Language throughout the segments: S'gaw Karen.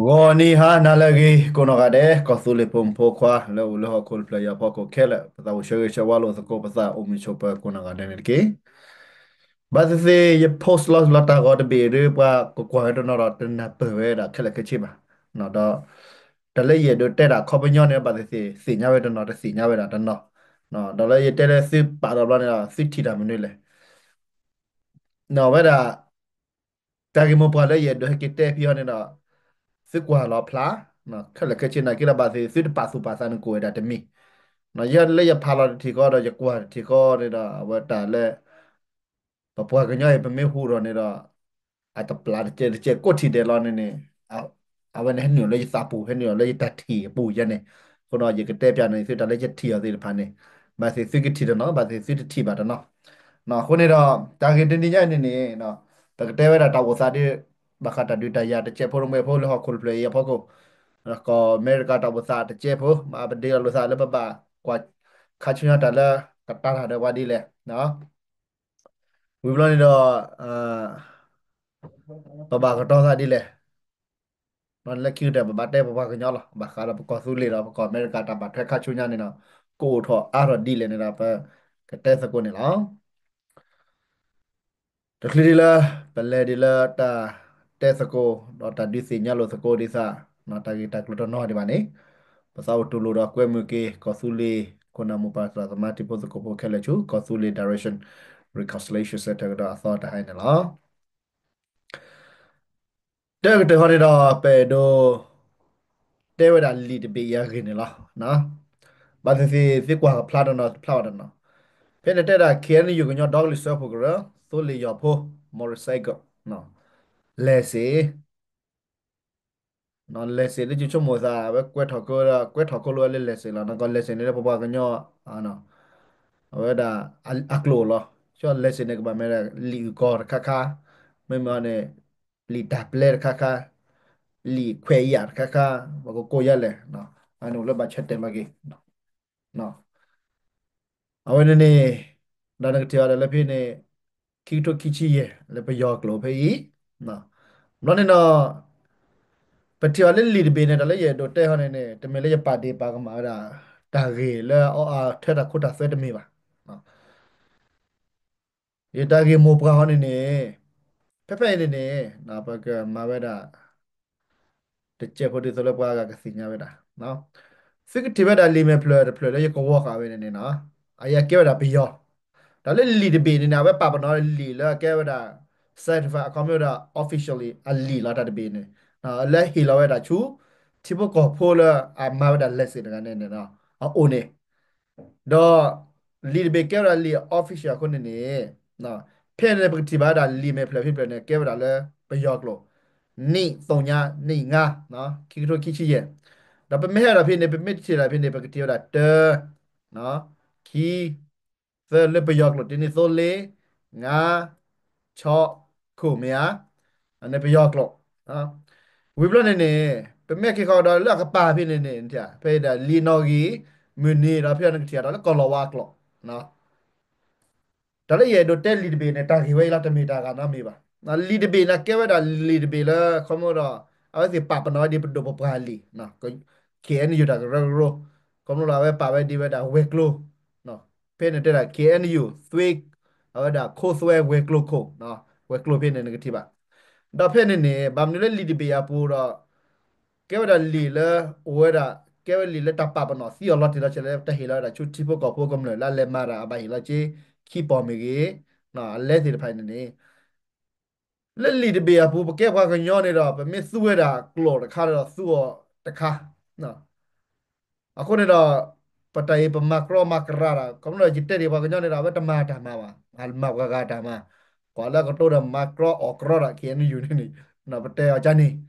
ဂီၤနံၤဟါနၤလၢအဂ့ၤ ကိးနီၢ်ဂၤဒဲး ကီၢ်သူလ့ၤဖိမုၣ်ဖိခွါ လၢအိၣ်လၢဟီၣ်ခိၣ်တဖျၢၣ်အံၤအဖီခိၣ်ခဲလၢာ် ပသးအိၣ်ဆၢဂ့ၤဆၢဝါလိာ်သကိး ပသးအိၣ်မုာ်ဆိးပၢၤကိးနီၢ်ဂၤဒဲးန့ၣ်တက့ၢ်. ဘၣ်သ့ၣ်သ့ၣ် ယ post လီၤလီၤတၢ်ဂီၤတဘ့ၣ်ဒီး ပှၤကကွၢ်ဝဲတနီၤဒီး တနၢ်ပၢၢ်ဝဲဒၣ်ခဲလၢာ်ခဲဆ့ဘၣ်. ဒီး တၢ်လၢယအဲၣ်ဒိးတဲဒၣ်ခီပညီန့ၣ် ဘၣ်သ့ၣ်သ့ၣ် သ့ၣ်ညါဝဲတနီၤ တသ့ၣ်ညါဝဲဒၣ်တနီၤ, ဒီးလၢယတဲလၢသုပာ်ဒီးဘျီန့ၣ်ဒီး သုထံၣ်တၢ်မနုၤလဲၣ်. ဝဲဒၣ် တၢ်ဂ့ၢ်မိၢ်ပှၢ်လၢယအဲၣ်ဒိးဟဲက့ၤတဲဖဲအံၤန့ၣ်ဒီး သုကွၢ်လီၤဖျါ ခဲလၢာ်ခဲဆ့ နာ်က့ဒီး ဘၣ်သ့ၣ်သ့ၣ် သုတပာ်သူၣ်ပာ်သးန့ၣ် ကအိၣ်ဝဲဒၣ်တမံၤ, ယဲလၢယဖးလီၤတထံၣ်ဃီဒီး ယကွၢ်တထံၣ်ဃီန့ၣ်ဒီး အဝဲတၢ်လၢ ပပှၤကညီအံၤ ပမ့ၢ်ဟူးထီၣ်န့ၣ်ဒီး အတပျၢ်တကဲးတကဲး ကိးထံၣ်ဒဲးလီၤန့ၣ်န့ၣ် အဝဲန့ၣ်ဟဲနုာ်လၢယသးပူၤ ဟဲနုာ်လီၤလၢယတၢ်ထံၣ်အပူၤယဲန့ၣ်. အဃိဒီး ယကတဲပျးန့ၣ်သု တၢ်လၢယထံၣ်အီၤသ့ၣ်တဖၣ်န့ၣ် ဘၣ်သ့ၣ်သုကထံၣ်တနီၤ ဘၣ်သ့ၣ်သုတထံၣ်ဘၣ်တနီၤ. အဃိန့ၣ်ဒီး တၢ်ဂ့ၢ်တနံၤညါအံၤန့ၣ်န့ၣ် ပကတဲဝဲဒၣ်တၢ်အိၣ်သးဒီး ဘၣ်ဃးတၢ်ဒုးတၢ်ယၤ တကဲးဖိတမှဲးဖိလၢဟီၣ်ခိၣ်တဖျၢၣ်အံၤအဖီခိၣ်, ကီၢ်အမဲရကၤတၢ်အိၣ်သးတကဲးဖိ မ့ၢ်ပဒုးလိာ်သးလၢပဘၣ်ကွၢ်ခါဆူညါတၢ်လၢ ကတၢၢ်တၢ်ဒီးပှၤဒ်လဲၣ် ဝံၤဘျီန့ၣ်ဒီး ပဘၣ်ကတီၤသးဒ်လဲၣ်. လၢခံကတၢၢ် ပဘၣ်တဲပပှၤကညီလီၤ. ဘၣ်ဃးဒီးပကီၢ်သူလ့ၤဒီး ပကီၢ်အမဲရကၤတၢ်ဘၣ်ထွဲခါဆူညါန့ၣ်ဒီး ကအိၣ်ထီၣ်အါထီၣ်ဒ်လဲၣ်န့ၣ်ဒီး ပကတဲသကိးန့ၣ်လီၤ. တချုးဒံးလၢ ပလဲၤဒံးလၢတၢ်တဲသကိး ဒီးတၢ်ဒုးသ့ၣ်ညါလိာ်သကိးဒ်သိး တၢ်ဂ့ၢ်တၢ်ကျိၤတနီၤဒံးဘၣ်န့ၣ် ပသးအိၣ်တူၢ်လိာ်ဒီးကွဲမုာ်က့ၤ ကီၢ်သူလ့ၤ ခိၣ်နၢ်မိၢ်ပၢ်သရၣ်သမါတံၤဖိသကိးဖိခဲလၢာ်ဆူ ကီၢ်သူလ့ၤ Direction Reconciliation Centre ကဒီးအသီတဟါအံၤန့ၣ်လီၤ. တၢ်ကတၢၢ်ဃီန့ၣ်ဒီး ပအဲၣ်ဒိး တဲဝဲဒၣ်လံာ်တဘ့ၣ်အံၤအဂ့ၢ်န့ၣ်လီၤ. ဘၣ်သ့ၣ်သ့ၣ် သုကွၢ်ကဖျါတနီၤ ဖျါဘၣ်တနီၤ. ဖဲန့ၣ်တဲဒၣ် ခ့ဢၣ်ယူၣ် ကညီဒီကလုာ်စၢဖှိၣ်ကရၢ သိလ့ၣ်ယီၤဖိ motorcycle လဲၤစ့ၢ် လဲၤစ့ၢ်လၢယဆိကမိၣ်သး အဝဲကွဲးထီၣ်က ကွဲးထီၣ်ကိးလၢ လဲၤစ့ၢ်လီၤ. နကီး လဲၤစ့ၢ်န့ၣ်လၢပပှၤကညီ အဝဲဒၣ် အကျိာ်လီၤ. ဆီ လဲၤစ့ၢ်န့ၣ် ကဘၣ်မ့ၢ်ဒၣ် လံာ်အုၣ်ကီၤတခါခါ, မ့မ့ၢ်န့ၣ် လံာ်တၢ်ပျဲတခါခါ, လံာ်ခွဲးယာ်တခါခါ, ပကကိးယါလဲၣ်, အန့ၣ်အိၣ်လၢဘၣ်ဆၢတဲာ်လီၤက့ၤ အဝဲန့ၣ်န့ၣ် ဒီးနကထံၣ်အီၤဒီးလၢဖဲန့ၣ် ခံကထိခံဆံယဲၢ် လၢပယီၤကျိာ်ဖဲအံၤ, ဘျီန့ၣ်ဒီး ပထံၣ်အီၤလၢလံာ်တဘ့ၣ်န့ၣ် တၢ်လၢယအဲၣ်ဒိးတဲဟီန့ၣ်န့ၣ် တမ့ၢ်လၢယပာ်ဒ့ၣ်ပာ်ကမၣ်ဝဲဒၣ် တၢ်ဂ့ၢ်လၢအအီအီၤ ထၢတၢ်ခိတၢ်သွဲတမ့ၢ်ဘၣ်. ယတၢ်ဂ့ၢ်မိၢ်ပှၢ်ဟီန့ၣ်န့ၣ် ဖဲဖဲအံၤန့ၣ်န့ၣ် ပကမၤဝဲဒၣ် တကဲးဖိဒ်သိးလၢပှၤဂၤကသ့ၣ်ညါဝဲဒၣ်, သုကထံၣ်ဝဲဒၣ်လံာ်မဲာ်ဖျၢၣ်တဖျၢၣ်လၢယကဝီၤဃာ်ဝဲန့ၣ်န့ၣ် အအံၤကဲဝဲဒၣ်ပယီၤ, တၢ်လၢလံာ်တဘ့ၣ်န့ၣ်န့ၣ် အဝဲပာ်ပနီၣ်လံာ်လၢအကဲဝဲဒၣ် certified အခီပညီဒီး officially အလံာ်လီၤ တၢ်တဘ့ၣ်န့ၣ် လၢဟ့ၣ်လီၤဝဲဒၣ်ဆူ ထံဖိကီၢ်ဖိလၢအမၤဝဲဒၣ် license တဂၤန့ၣ်န့ၣ် အအိၣ်န့ၣ် ဒီး လံာ်တဘ့ၣ်ကဲဝဲဒၣ်လံာ် official အဃိန့ၣ်န့ၣ် ဖဲန့ၣ်ပကထံၣ်ဘၣ်ဝဲဒၣ်လံာ်မဲာ်ဖျၢၣ်ဖဲဖျၢၣ်န့ၣ် ကဲဝဲဒၣ်လၢပယီၤကျိာ် နံၣ်သိညါနံၣ်ငါ ခံကထိခံဆံယဲၢ်, ဒီးပမ့ၢ်ဟဲဒီးဖဲန့ၣ် ပမ့ၢ်တထံၣ်ဒၣ်ဖဲန့ၣ် ပကထံၣ်ဝဲဒၣ်တၢ ခံ သၢလၢပယီၤကျိာ် တနံၣ်သိလ့ ငါ ဆီ ခိၣ်မ့ၢ်ဧါ, အန့ၣ်ပယီၤကျိာ် ဝံၤဘျီန့ၣ်န့ၣ် ပမ့ၢ်က့ၤဃီဒီးလၢအကပၤဖဲန့ၣ်န့ၣ် ဖဲဒၣ်လံာ်နီၣ်ဂံၢ် မုၢ်နံၤဒီးဖဲန့ၣ်ကထံၣ်ဒီးလၢကီၢ်လီၤဝါကျိာ် တၢ်လၢယအဲၣ်ဒိးတဲလံာ်တဘ့ၣ်န့ၣ် တၢ်ဂ့ၢ်ဝဲအံၤလီၤ တမ့ၢ်တၢ်ဂၤနီတမံၤဘၣ်. လံာ်တဘ့ၣ်န့ၣ် ကဲဝဲဒၣ်လံာ်တဘ့ၣ်လၢ ခီဖျိဒီး အဝဲသ့ၣ်ပာ်ပနီၣ်ဝဲဒ်ပဒိၣ်ပပှၢ်လံာ် ခ့ၣ်အဲၣ်ယူၣ်တၢ်ကရၢကရိ ခီဖျိလၢအဝဲပာ်ဝဲဒ်ဝဲဒၣ်ဝဲၤကျိၤ ဖဲန့ၣ်တဲဒၣ် ခ့ၣ်အဲၣ်ယူၣ် သွ့ အဝဲဒၣ်ခိသွဲဝဲၤကျိၤခိၣ် ဝဲၤကျိၤဖဲန့ၣ်နကထံၣ်ဘၣ်. ဒီးဖဲန့ၣ်န့ၣ် ဘၣ်မနုၤလၢလံာ်တဘ့ၣ်အပူၤဒီး ကဲဝဲဒၣ်လံာ်လၢ အိၣ်ဝဲဒၣ် ကဲဝဲလံာ်လၢတၢ်ပာ်ပနီၣ်သံအီၤလီၤတံၢ်လီၤဆဲးလၢတၢ်ဟ့ၣ်လီၤဝဲဒၣ်ဆူထံဖိကီၢ်ဖိကမျၢၢ်လၢအလဲၤမၤတၢ်အဘၣ်ဟ့ၣ်လီၤက့ၤ ခံပီၢ်မ့ၢ်ဂ့ၤ အလဲသ့ၣ်တဖၣ်န့ၣ်န့ၣ် လၢလံာ်တဘ့ၣ်အပူၤ ပကဲပှၤကညီန့ၣ်ဒီး ပမ့ၢ်သူဝဲဒၣ်ကျိာ်တခါဒီးသူအီၤတခါ အဃိန့ၣ်ဒီး ပတၢ်အံၤပမၤကြီမၤကရၢ်ဒီး ခီဖျိယတဲဒံးပှၤကညီန့ၣ်ဒီး အဝဲတမၤတၢ်မၤဘၣ် မၤပှၤဂၤတၢ်မၤ ကွၢ်လၢကတိၤဒီးမၤကြီအီၣ်ကြီဒီး ခ့ၣ်အဲၣ်ယူၣ်န့ၣ်န့ၣ်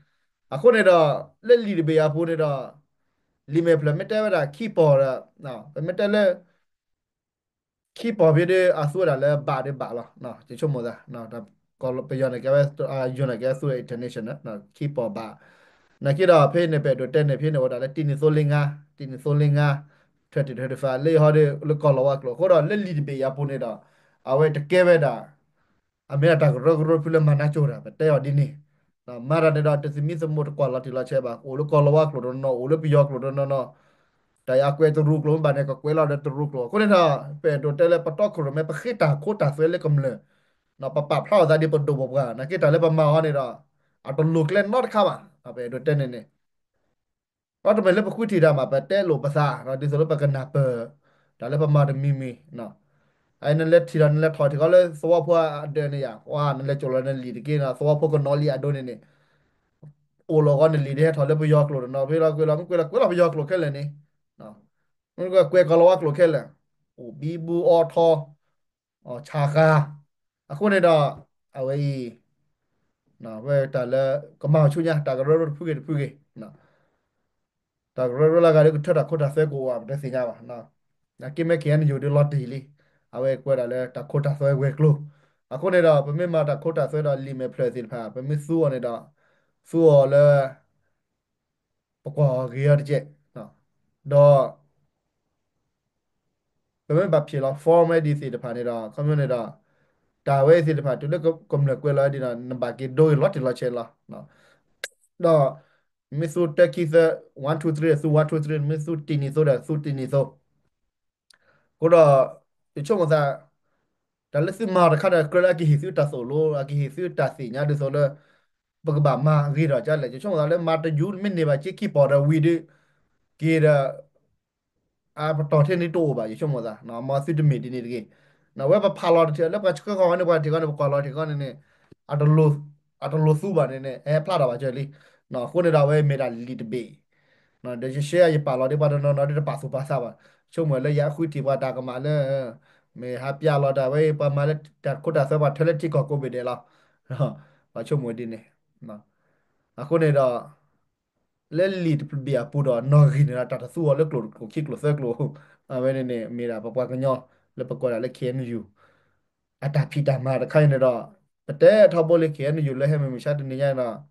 ပတဲအီၤကန့ၣ် အဃိန့ၣ်ဒီး လၢလံာ်တဘ့ၣ်အပူၤန့ၣ်ဒီး လံာ်မဲာ်ဖျၢၣ်မ့ၢ်တဲဝဲဒၣ်ခံပီၢ်ဒီး ပမ့ၢ်တဲလၢ ခံပီၢ်ဖဲဒၣ်အသူဝဲဒၣ်လၢဘၣ်ဒၣ်ဘၣ်လီၤ. ယဆိကမိၣ်သး ပယီၤန့ၣ်ကဲဝဲ ယိၤန့ၣ်ကဲသူဝဲ international ခံပီၢ်ဘၣ် နာ်က့ဒီးဖဲန့ၣ် ပအဲၣ်ဒိးတဲန့ၣ် ဖဲန့ၣ်အိၣ်ဒၣ်လၢတနံၣ်သိလ့ငါ တနံၣ်သိလ့ငါ ထွဲတံၢ်ထွဲတဖၣ် လၢယဟီဒီး လၢကီၢ်လီၤဝါကျိာ် အဃိဒီးလၢလံာ်တဘ့ၣ်အပူၤန့ၣ်ဒီး အဝဲတကဲဝဲဒၣ် အမ့ၢ်ဒၣ်တၢ်ကရၢကရိဖုလၢမၤနၢၤကၠိတၢ် ပတဲအီၤဒ်န့ၣ် မၤတၢ်န့ၣ်ဒီး တသမံသမိးတကွၢ်လီၤတံၢ်လီၤဆဲးဘၣ်, အိၣ်လၢကီၢ်လီၤဝါကျိာ်တနီၤနီၤ, အိၣ်လၢပယီၤကျိာ်တနီၤနီၤ, တၢ်အံၤအကွဲးတရူးကျိာ်မ့ၢ်ဘၣ်န့ၣ် ကကွဲးလီၤဒီးတရူးကျိာ်. အဃိန့ၣ်ဒီး ပအဲၣ်ဒိးတဲလၢပတီၢ်ခိၣ်ရိၣ်မဲ ပဃ့တၢ်ခိတၢ်သွဲလၢကမျၢၢ်, ပပာ်ဖျါအသးဒ်ပဒိၣ်ပပှၢ်, နာ်က့တၢ်လၢပမၤအီၤန့ၣ်ဒီး အတလိၤကျဲနီတခါဘၣ်, ပအဲၣ်ဒိးတဲန့ၣ်န့ၣ် ဒီးတမ့ၢ်လၢပဃုထံၣ်တၢ်မး ပတဲလိာ်ပသး ဒ်သိးလၢပကနၢ်ပၢၢ် တၢ်လၢပမၤတမံၤမံၤ, အနလဲၤထံၣ်ဒီးနလဲၤထီၣ်ထံၣ်ကီးလၢသဝီဖိအဒၢးန့ၣ်ယါ, နလဲၤကၠိလီၤနလံာ်တက့ၢ်, သဝီဖိကနီၤလံအဒိန့ၣ်န့ၣ်, အိၣ်လီၤဂီၤနလံာ်ဒ်ဟဲထီၣ်လၢပယီၤကျိာ်တနီၤ, ဖဲလီၤကွဲးလီၤ မ့ၢ်ကွဲးလီၤ ကွဲးလီၤပယီၤကျိာ်ခဲလၢာ်န့ၣ်, မ့ၢ်ကွဲးကီၢ်လီၤဝါကျိာ်ခဲလၢာ်, အိၣ်ဘံဘူအီထီ ဆါဃါ, အဃိန့ၣ်ဒီး အဝဲအံၤ ဝဲတၢ်လၢ ကမၤအီၤဆူညါ တၢ်ကရၢကရိတဖုဂ့ၤတဖုဂ့ၤ, တၢ်ကရၢကရိလၢအဂၤဒီး ကထၢတၢ်ခိတၢ်သွဲကအိၣ် ပတသ့ၣ်ညါဘၣ်, နာ်က့မ့ၢ် KNU ဒုးလီၤတံၢ်လံ, အဝဲကွဲးဒၣ်လၢတၢ်ခိတၢ်သွဲဝဲၤကျိၤ, အဃိန့ၣ်ဒီး ပမ့ၢ်မၤတၢ်ခိတၢ်သွဲဒီးလံာ်မဲာ်ဖျၢၣ်သ့ၣ်တဖၣ် ပမ့ၢ်သူအီၤန့ၣ်ဒီး သူအီၤလၢ ပကွၢ်အီၤဂ့ၤအီၤတကဲး, ဒီး ပမ့ၢ်ဘၣ်ဖျဲးလီၤ formality သ့ၣ်တဖၣ်န့ၣ်ဒီး ခီဖျိန့ၣ်ဒီး တၢ်ဝဲအံၤသ့ၣ်တဖၣ် တုၤလၢကမျၢၢ်ကွဲးလီၤဒ်ဒီး နဘၣ်က့ၤဒိဂ့ၤလီၤတံၢ်လီၤဆဲးလီၤ, ဒီး မ့ၢ်သူတၢခံသၢ one two three သူ one two three မ့ၢ်သူတံၢ်နံၤသိဒီး သူတံၢ်နံၤသိ အဃိဒီး ယဆိကမိၣ်သး တၢ်လၢသုမၤအီၤတခါဒီး ကြၢးလၢအကဟ့ၣ်သုတၢ်သိၣ်လိ အကဟ့ၣ်သုတၢ်သ့ၣ်ညါဒ်သိးလၢ ပကဘၣ်မၤဂ့ၤဒီးကလဲၣ်. ယဆိကမိၣ်သးလၢမၤတယူၤမ့ၢ်န့ၢ်ဘၣ်က့ခံပီၢ်ဒီးဝံၤဒီး က့ၤဒီး အပတီၢ်ထဲန့ၣ်တအိၣ်ဘၣ် ယဆိကမိၣ်သး မၤသုတမ့ၢ်ဒ်န့ၣ်တဂ့ၤ. ဝဲပဖးလီၤတထံၣ်လၢပှၤဆှၢဃီၤဝဲန့ၣ် ပှၤထံၣ်ဃီန့ၣ် ပကွၢ်လီၤထံၣ်ဃီန့ၣ်န့ၣ် အတလိၤသူဘၣ်န့ၣ်န့ၣ် အဟဲဖျါထီၣ်ဘၣ်ကၢၤလံ. အဃိန့ၣ်ဒီးအဝဲမ့ၢ်ဒၣ်လံာ်တဘ့ၣ် ဒီးယရှဲ ယပာ်လီၤဒ်ပှၤတနီၤနီၤဒ်တပာ်သူၣ်ပာ်သးဘၣ်. ဆိကမိၣ်လၢယဃုထံၣ်ပှၤတၢ်ကမၣ်လၢ မ့ၢ်ဟးပျၢ်လီၤတၢ်ဝဲ ပှၤမၤလၢတၢ်ခိတၢ်သွဲပှၤထၢလၢထံကီၢ်ကိးဘ့ၣ်ဒဲးလီၤ. ပှၤဆိကမိၣ်ဒ်န့ၣ်. အဃိန့ၣ်ဒီး လၢလံာ်တဘ့ၣ်အပူၤဒီး နီၣ်ဂံၢ်န့ၣ်ဒီး တၢ်တသူအီၤလၢကျိာ်တကျိာ်ခံကျိာ်သၢကျိာ် အဝဲန့ၣ်န့ၣ် မ့ၢ်ဒၣ်ပပှၤကညီလၢပကိးဒၣ်လၢ KNU အတၢ်ဖံးတၢ်မၤတခါအံၤန့ၣ်ဒီး ပတဲထီဘိလၢ KNU လၢဟဲမုၢ်မဆါတနံၤညါန့ၣ်ဒီး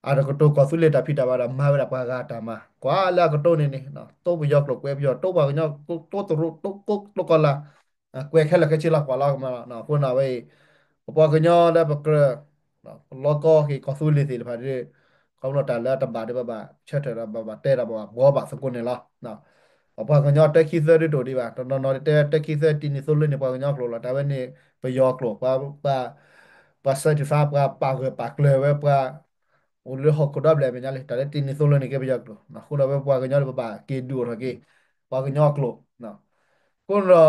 အတကတိၤကီၢ်သူလ့ၤတၢ်ဖံးတၢ်မၤဒီး မၤဝဲဒၣ်ပှၤဂၤအတၢ်မၤ ကွၢ်လၢအကတိၤန့ၣ်န့ၣ် တိပယီၤကျိာ်ကွဲးပယီၤ တိပှၤကညီ တိတရူး တိကိးတိကီၢ်လၢ် ကွဲးခဲလၢာ်ခဲဆ့လီၤ ကွၢ်လီၤကမၤလီၤ. အဃိန့ၣ်ဝဲအံၤ ပပှၤကညီလၢပကြၢး ပလီကီက့ၤကီၢ်သူလ့ၤသ့ၣ်တဖၣ်ဒီး ခီဖျိတၢ်လၢအတဘၣ်ဒီး ပဘၣ်ဆၢထၢၣ်ဒီး ပဘၣ်တဲဒီး ပဘၣ်ဘှီဘၣ်သကိးန့ၣ်လီၤ. ပပှၤကညီတၢခံသၢဒ်တအိၣ်ဒံးဘၣ် တနီၤနီၤတဲတၢခံသၢ တံၢ်နံၤသိလၢန့ၣ် ပှၤကညီကျိာ်လီၤ. တၢ်ဝဲန့ၣ် ပယီၤကျိာ် ပှၤ ပှၤ certify ပှၤပာ်ဂၢၢ်ပာ်ကျၢၤဝဲ ပှၤ အိၣ်လၢဟီၣ်ခိၣ်ဒီဘ့ၣ်အမဲာ်ညါလံ တၢ်လၢတံၢ်နံၤသိလၢန့ၣ်က့ပယီၤကျိာ် အဃိဒီးဝဲပှၤကညီဒီးပဘၣ်က့ၤဒုးအိၣ်ထီၣ်က့ၤ ပှၤကညီအကျိာ် အဃိဒီး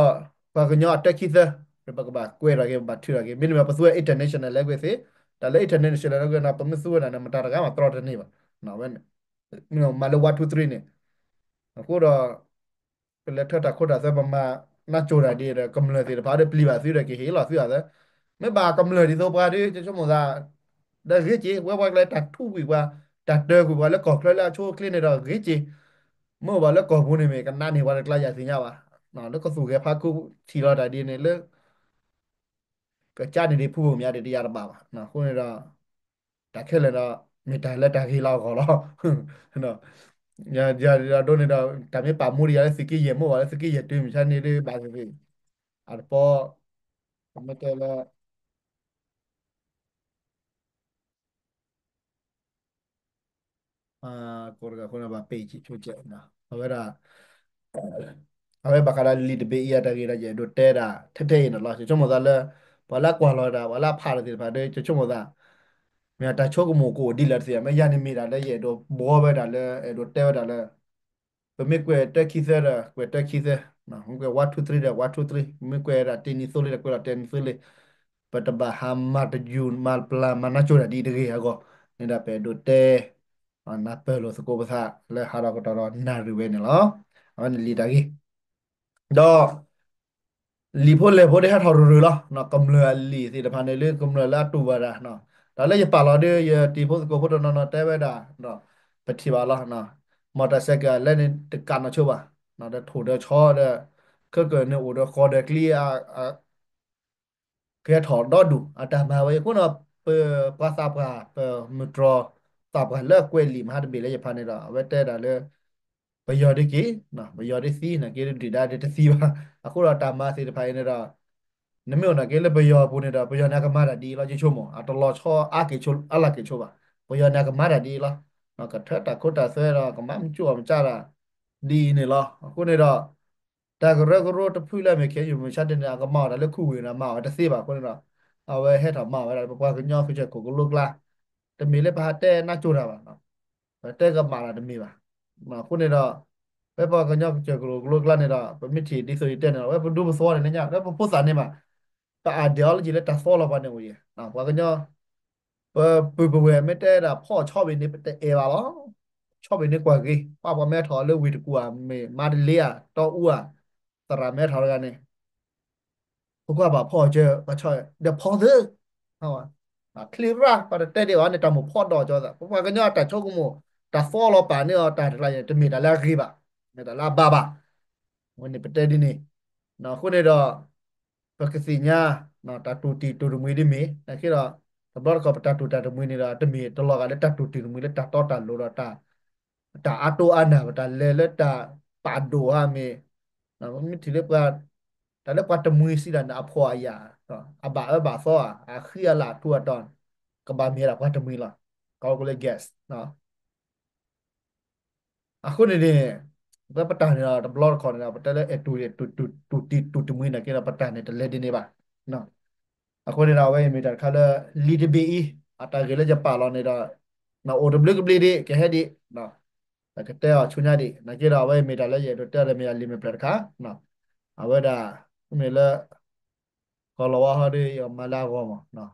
ပှၤကညီအတၢခံသၢ ပကဘၣ်ကွဲးထီၣ်က့ၤ ပဘၣ်ထုးထီၣ်က့ၤ မ့တမ့ၢ်ပသူဝဲ international language သ့ တၢ်လၢ international language န့ၣ် ပမ့ၢ်သူဝဲဒၣ်န့ၣ် မတၤတဂၤမးတြီတန့ၢ်ဘၣ် ဝဲန့ၣ် မ့ၢ်မၤလၢ one two three န့ၣ် အဃိဒီး ပလဲၤထၢတၢ်ခိတၢ်သွဲပမၤနၢ်ကၠိတၢ်ဒ်ဒီး ကမျၢၢ်သ့ၣ်တဖၣ်ဒီးပျံၤဘၣ်သုဒီးကဟ့ၣ်လီၤသုအသး မ့ၢ်ဘၣ်ကမျၢၢ်ဒ်သိးပှၤဒီး ယဆိကမိၣ်သး ဒီးဂ့ၤက့ၤ ဝဲပှၤကလဲၤတၢ်ထူကွံာ်ပှၤ တၢ်တၢကွံာ်ပှၤလၢကီၢ်ချၢလၢအဆိအချ့န့ၣ်ဒီးဂ့ၤက့ၤ မ့ၢ်အိၣ်ဘၣ်လၢကီၢ်ပူၤန့ၣ်မ့ၢ် ကနးန့ၢ်ပှၤတကျါယၤသ့ၣ်ညါဘၣ် လၢကသူၣ်ဂဲၤဖးခိၣ်ထံၣ်လီၤတၢ်ဒ်န့ၣ်လၢ ကစၢ်န့ၣ်ဒ်ဖုဘိၣ်မးဒ်တယၤတဘၣ်ဘၣ် အဃိန့ၣ်ဒီး တၢ်ခဲလၢာ်ဒီး မ့ၢ်တၢ်လၢတၢ်ဂ့ၤလၢအဂီၢ်လီၤ ယၤဒ်န့ၣ်ဒီး တၢ်မ့ၢ်ပာ်မူဒ်ယၤလၢသုးက့ယဲၢ်မိၢ်ဘၣ်လၢသုးက့ယဲၢ်တုၤမုၢ်ဆါန့ၣ်ဒ်ဘၣ်သ့ၣ်သ့ၣ် အတပီ မ့ၢ်တဲလၢ ကိးတဂၤအဃိန့ၣ် ဘၣ်ပ့ၢ်က့ၤဆိကဲး အဝဲဒၣ် အဝဲဘၣ်ဃးဒီးလံာ်တဘ့ၣ်အံၤအတၢ်ဂ့ၢ်ဒီး ယအဲၣ်ဒိးတဲဒၣ်ထဲထဲအံၤန့ၣ်လီၤ. ယဆိကမိၣ်သးလၢ ပှၤလၢအကွၢ်လီၤဒၣ် ပှၤလၢအဖးလီၤသ့ၣ်တဖၣ်ဒီး ယဆိကမိၣ်သး မ့ၢ်တၢ်ဆိကမိၣ်ကအိၣ်ဒ်လဲၣ်တသ့ မ့ၢ်ယၤန့ၣ်မ့ၢ်ဒၣ်လၢ ယအဲၣ်ဒိးဘှီဝဲဒၣ်လၢ အဲၣ်ဒိးတဲဝဲဒၣ်လၢ ပမ့ၢ်ကွဲးတၢခံသၢဒီး ကွဲးတၢခံသၢ, မ့ၢ်ကွဲး one two three ဒီး one two three, မ့ၢ်ကွဲးဒၣ်တံၢ်နံၤသိလံဒီး ကွဲးလီၤတံၢ်နံၤသိလံ, ပတဘၣ်ဟးမၤတယူၤ မၤပျၢ် မၤနၢ်ကၠိတၢ်ဒ်အံၤတဂ့ၤအဂီၢ်, န့ၣ်ဒီးပအဲၣ်ဒိးတဲ နၢ်ပၢၢ်လိာ်သကိးပသး လၢဟးထီၣ်ကတီၢ်ဒီးနၣ်ရံၣ်ဝဲန့ၣ်လီၤ. အဝဲန့ၣ်လံာ်တၢ်ဂ့ၢ် ဒီး လံာ်ဖိလဲၢ်ဖိဒ်ဟဲထီၣ်ရူၤရူၤလီၤ. ကမျၢၢ်အလံာ်သ့ၣ်တဖၣ်န့ၣ် လၢကမျၢၢ်လၢအတူၢ်ဘၣ်တၢ်, တၢ်လၢယပာ်လီၤဒီး ယတံၤဖိသကိးဖိတနီၤနီၤတဲဝဲဒၣ်, ပထံၣ်ဘၣ်လီၤ. မီၢ်တၢ်စဲးကဲးလဲၣ်န့ၣ် တကးနီၢ်ဆိဘၣ်, ဒီးထိၣ်ဒီးဆီဒီး ခဲကနံၣ်န့ၣ်အိၣ်ဒီးဃီၤဒီးကျံ ကဲထီၣ်ဒီဒူၣ် အတၢ်မၤဝဲအံၤအဃိန့ၣ် ပပှၤသးပှၢ် ပမုၢ်တြီၢ်သးပှၢ်လၢအကွဲးလံာ်မဟါတဘ့ၣ်လၢယဖးန့ၣ်ဒီး အဝဲတဲဒၣ်လၢ ပယီၤဒ်က့ၤ, ပယီၤဒ်သံန့ၣ်က့ၤဒုၣ်ဒါဒ်တသံဘၣ်. အဃိဒီးတၢ်မၤသ့ၣ်တဖၣ်အံၤန့ၣ်ဒီး နမ့ၢ်အိၣ်နာ်က့လၢပယီၤအပူၤန့ၣ်ဒီး ပယီၤန့ၣ်အကမၤတၢ်ဒ်အံၤလီၤ ယဆိကမိၣ် အတလီၤဆီအါက့ၤဆိ အါလၢ်က့ၤဆိဘၣ်. ပယီၤန့ၣ်အကမၤတၢ်ဒ်အံၤလီၤ. ကထၢတၢ်ခိတၢ်သွဲဒီး ကမၤမုၢ်ကၠိၣ်အမုၢ်ကၠၢ်တၢ်ဒ်အံၤန့ၣ်လီၤ. အဃိန့ၣ်ဒီး တၢ်ကရၢကရိတဖုလၢအမ့ၢ် ခဲအံၤ မုၢ်ဆါတနံၤ အကမၤအီၤတၢ်လၢခူဝ့ၢ်န့ၣ် မၤအီၤတသ့ဘၣ်အဃိန့ၣ်ဒီး အဝဲဟဲထီၣ်မၤဝဲဒၣ်လၢပပှၤကညီကစၢၢ်ခိၣ်ကလိကျါ တမ့ၢ်လၢပဟးတဲနၢ်ကၠိတၢ်ဘၣ်. ပတဲကမၣ်တၢ်တမ့ၢ်ဘၣ်. အဃိန့ၣ်ဒီး ဖဲပှၤကညီကစၢၢ်ခိၣ်ကလိကျါန့ၣ်ဒီး ပမ့ၢ်ထံၣ်ဒ်သိးယတဲန့ၣ်ဒီး ဝဲပဒူပသဝီန့ၣ်လၢညါ လၢပဖိသၣ်န့ၣ်ဘၣ် ပ ideology လၢတၢ်သီလီၤပှၤန့ၣ်အိၣ်ယဲၢ် ပှၤကညီ ပပုၢ်ပဝဲၢ်မ့ၢ်တဲဒၣ်ဖီၣ်ဆီဘ့ၣ်န့ၣ် ပတအဲၣ်ဘၣ်လီၤ. ဆီဘ့ၣ်န့ၣ်ကွၢ်ဂ့ၤ ပှၤပှၤမ့ၢ်ထီၣ်လၢဝ့ၢ်တကူၣ်ဧါ မ့ၢ်မါတလ့ဧါ တီအူဧါ သရၣ်မ့ၢ်ထီၣ်တဂၤန့ၣ် ပကွၢ်ဘၣ်ဖီၣ်ကၢ ပှၤဆီ ဒီးဖီၣ်သ့ ချံရၣ် ပှၤတတဲဒ်အံၤ န့ၣ်တၢ်မိၣ်ဖီၣ်ဒီးကၠီသး ပပှၤကညီတၢ်ဆိကမိၣ် တၢ်သီလီၤပာ်န့ၢ်အီၤတၢ်တကျါန့ၣ် တမ့ၢ်တၢ်လၢအဂ့ၤဘၣ်, မ့ၢ်တၢ်လၢအဘၣ်ဘၣ်. အဝဲန့ၣ်ပတဲဒ်န့ၣ်, အဃိန့ၣ်ဒီး ပကသ့ၣ်ညါ တၢ်တူၢ်တံၢ်တူၢ်တမှံၤဒ်မ့ၢ် နာ်က့ဒီး တဘျီတခီၣ်ပတၢ်တူၢ်တၢ်တမှံၤန့ၣ်ဒီး တမ့ၢ်တလီၤဂာ်လၢတၢ်တူၢ်တံၢ်တမှံၤလၢတၢ်တီတၢ်လိၤဒီး တၢ်အါတိအါနၢ် ပတၢ်လဲၤလၢတၢ်ပာ်ဒိၣ်ဧါမ့ၢ်, မ့ၢ်ထံၣ်လၢပှၤ, တၢ်လၢပှၤတမှံၤစံးဒၣ်န့ၣ် အဖှီၣ်အယာ်, အဘၣ်အၢဘၣ်သီဧါ, အဃံအလၤထူအတီၤ, ကဘၣ်မ့ၢ်ဒၣ်ပှၤတမှံၤလီၤ. ကီၢ်ကီၢ်လၢ gas အဃိန့ၣ်န့ၣ်, ပပတၢ်န့ၣ်ဒီး တဘျီတခီၣ်န့ၣ်ဒီး ပတဲလၢအဲၣ်တူၢ် တူၢ်တံၢ်တူၢ်တမှံၤနာ်က့ဒီး ပတၢ်န့ၣ်တလဲၤဒ်န့ၣ်ဘၣ်. အဃိန့ၣ်ဒီး အဝဲအံၤမ့ၢ်တၢ်တခါလၢ လံာ်တဘ့ၣ်အံၤ အတၢ်ဂ့ၢ်လၢယပာ်လီၤန့ၣ်ဒီး အိၣ်တဘျုးကဘျံးဒံး ကဟဲဒံး, ပကတဲအီၤဆူညါဒံး နာ်က့ဒီး အဝဲအံၤမ့ၢ်တၢ်လၢယအဲၣ်ဒိးတဲဒီးမ့ၢ်အလံာ်မဲာ်ဖျၢၣ်တခါ, အဝဲဒၣ် မ့ၢ်လၢ ကီၢ်လီၤဝါဟီဒီး ယမၤလၢအဂီၢ်မး,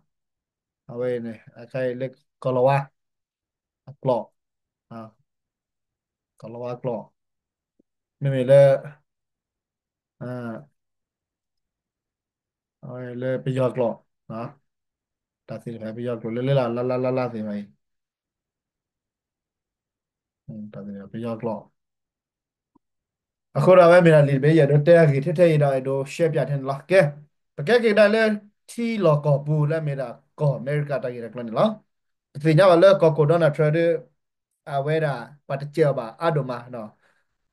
အဝဲအံၤန့ၣ် အခါအံၤလၢကီၢ်လီၤဝါ အကျိာ်, ကီၢ်လီၤဝါကျိာ်, မ့မ့ၢ်လၢ လၢပယီၤကျိာ်, တၢ်သ့ၣ်တဖၣ်ပယီၤကျိာ်လၢလၢလၢ်လၢ်လၢ်လၢ်သ့ၣ်တဖၣ်အံၤ, ပယီၤကျိာ်, အဃိဒီးအဝဲမ့ၢ်ဒၣ်လံာ်တဘ့ၣ် ယအဲၣ်ဒိးတဲအဂ့ၢ်ထဲထဲအံၤဒီး အဲၣ်ဒိးရှဲပၠးထဲန့ၣ်လီၤ. ကဲ, ပကဲက့ၤကဒါလၢထံလီၢ်ကီၢ်ပူၤလၢအမ့ၢ်ဒၣ်ကီၢ်အမဲရကၤတၢ်ဂ့ၢ်တၢ်ကျိၤန့ၣ်လီၤ. ပသ့ၣ်ညါဘၣ်လၢကီၢ်ခိၣ် Donald Trump ဒီး အဝဲဒၣ် ပှၤတစဲးအီၤဘၣ်အါဒိၣ်မး,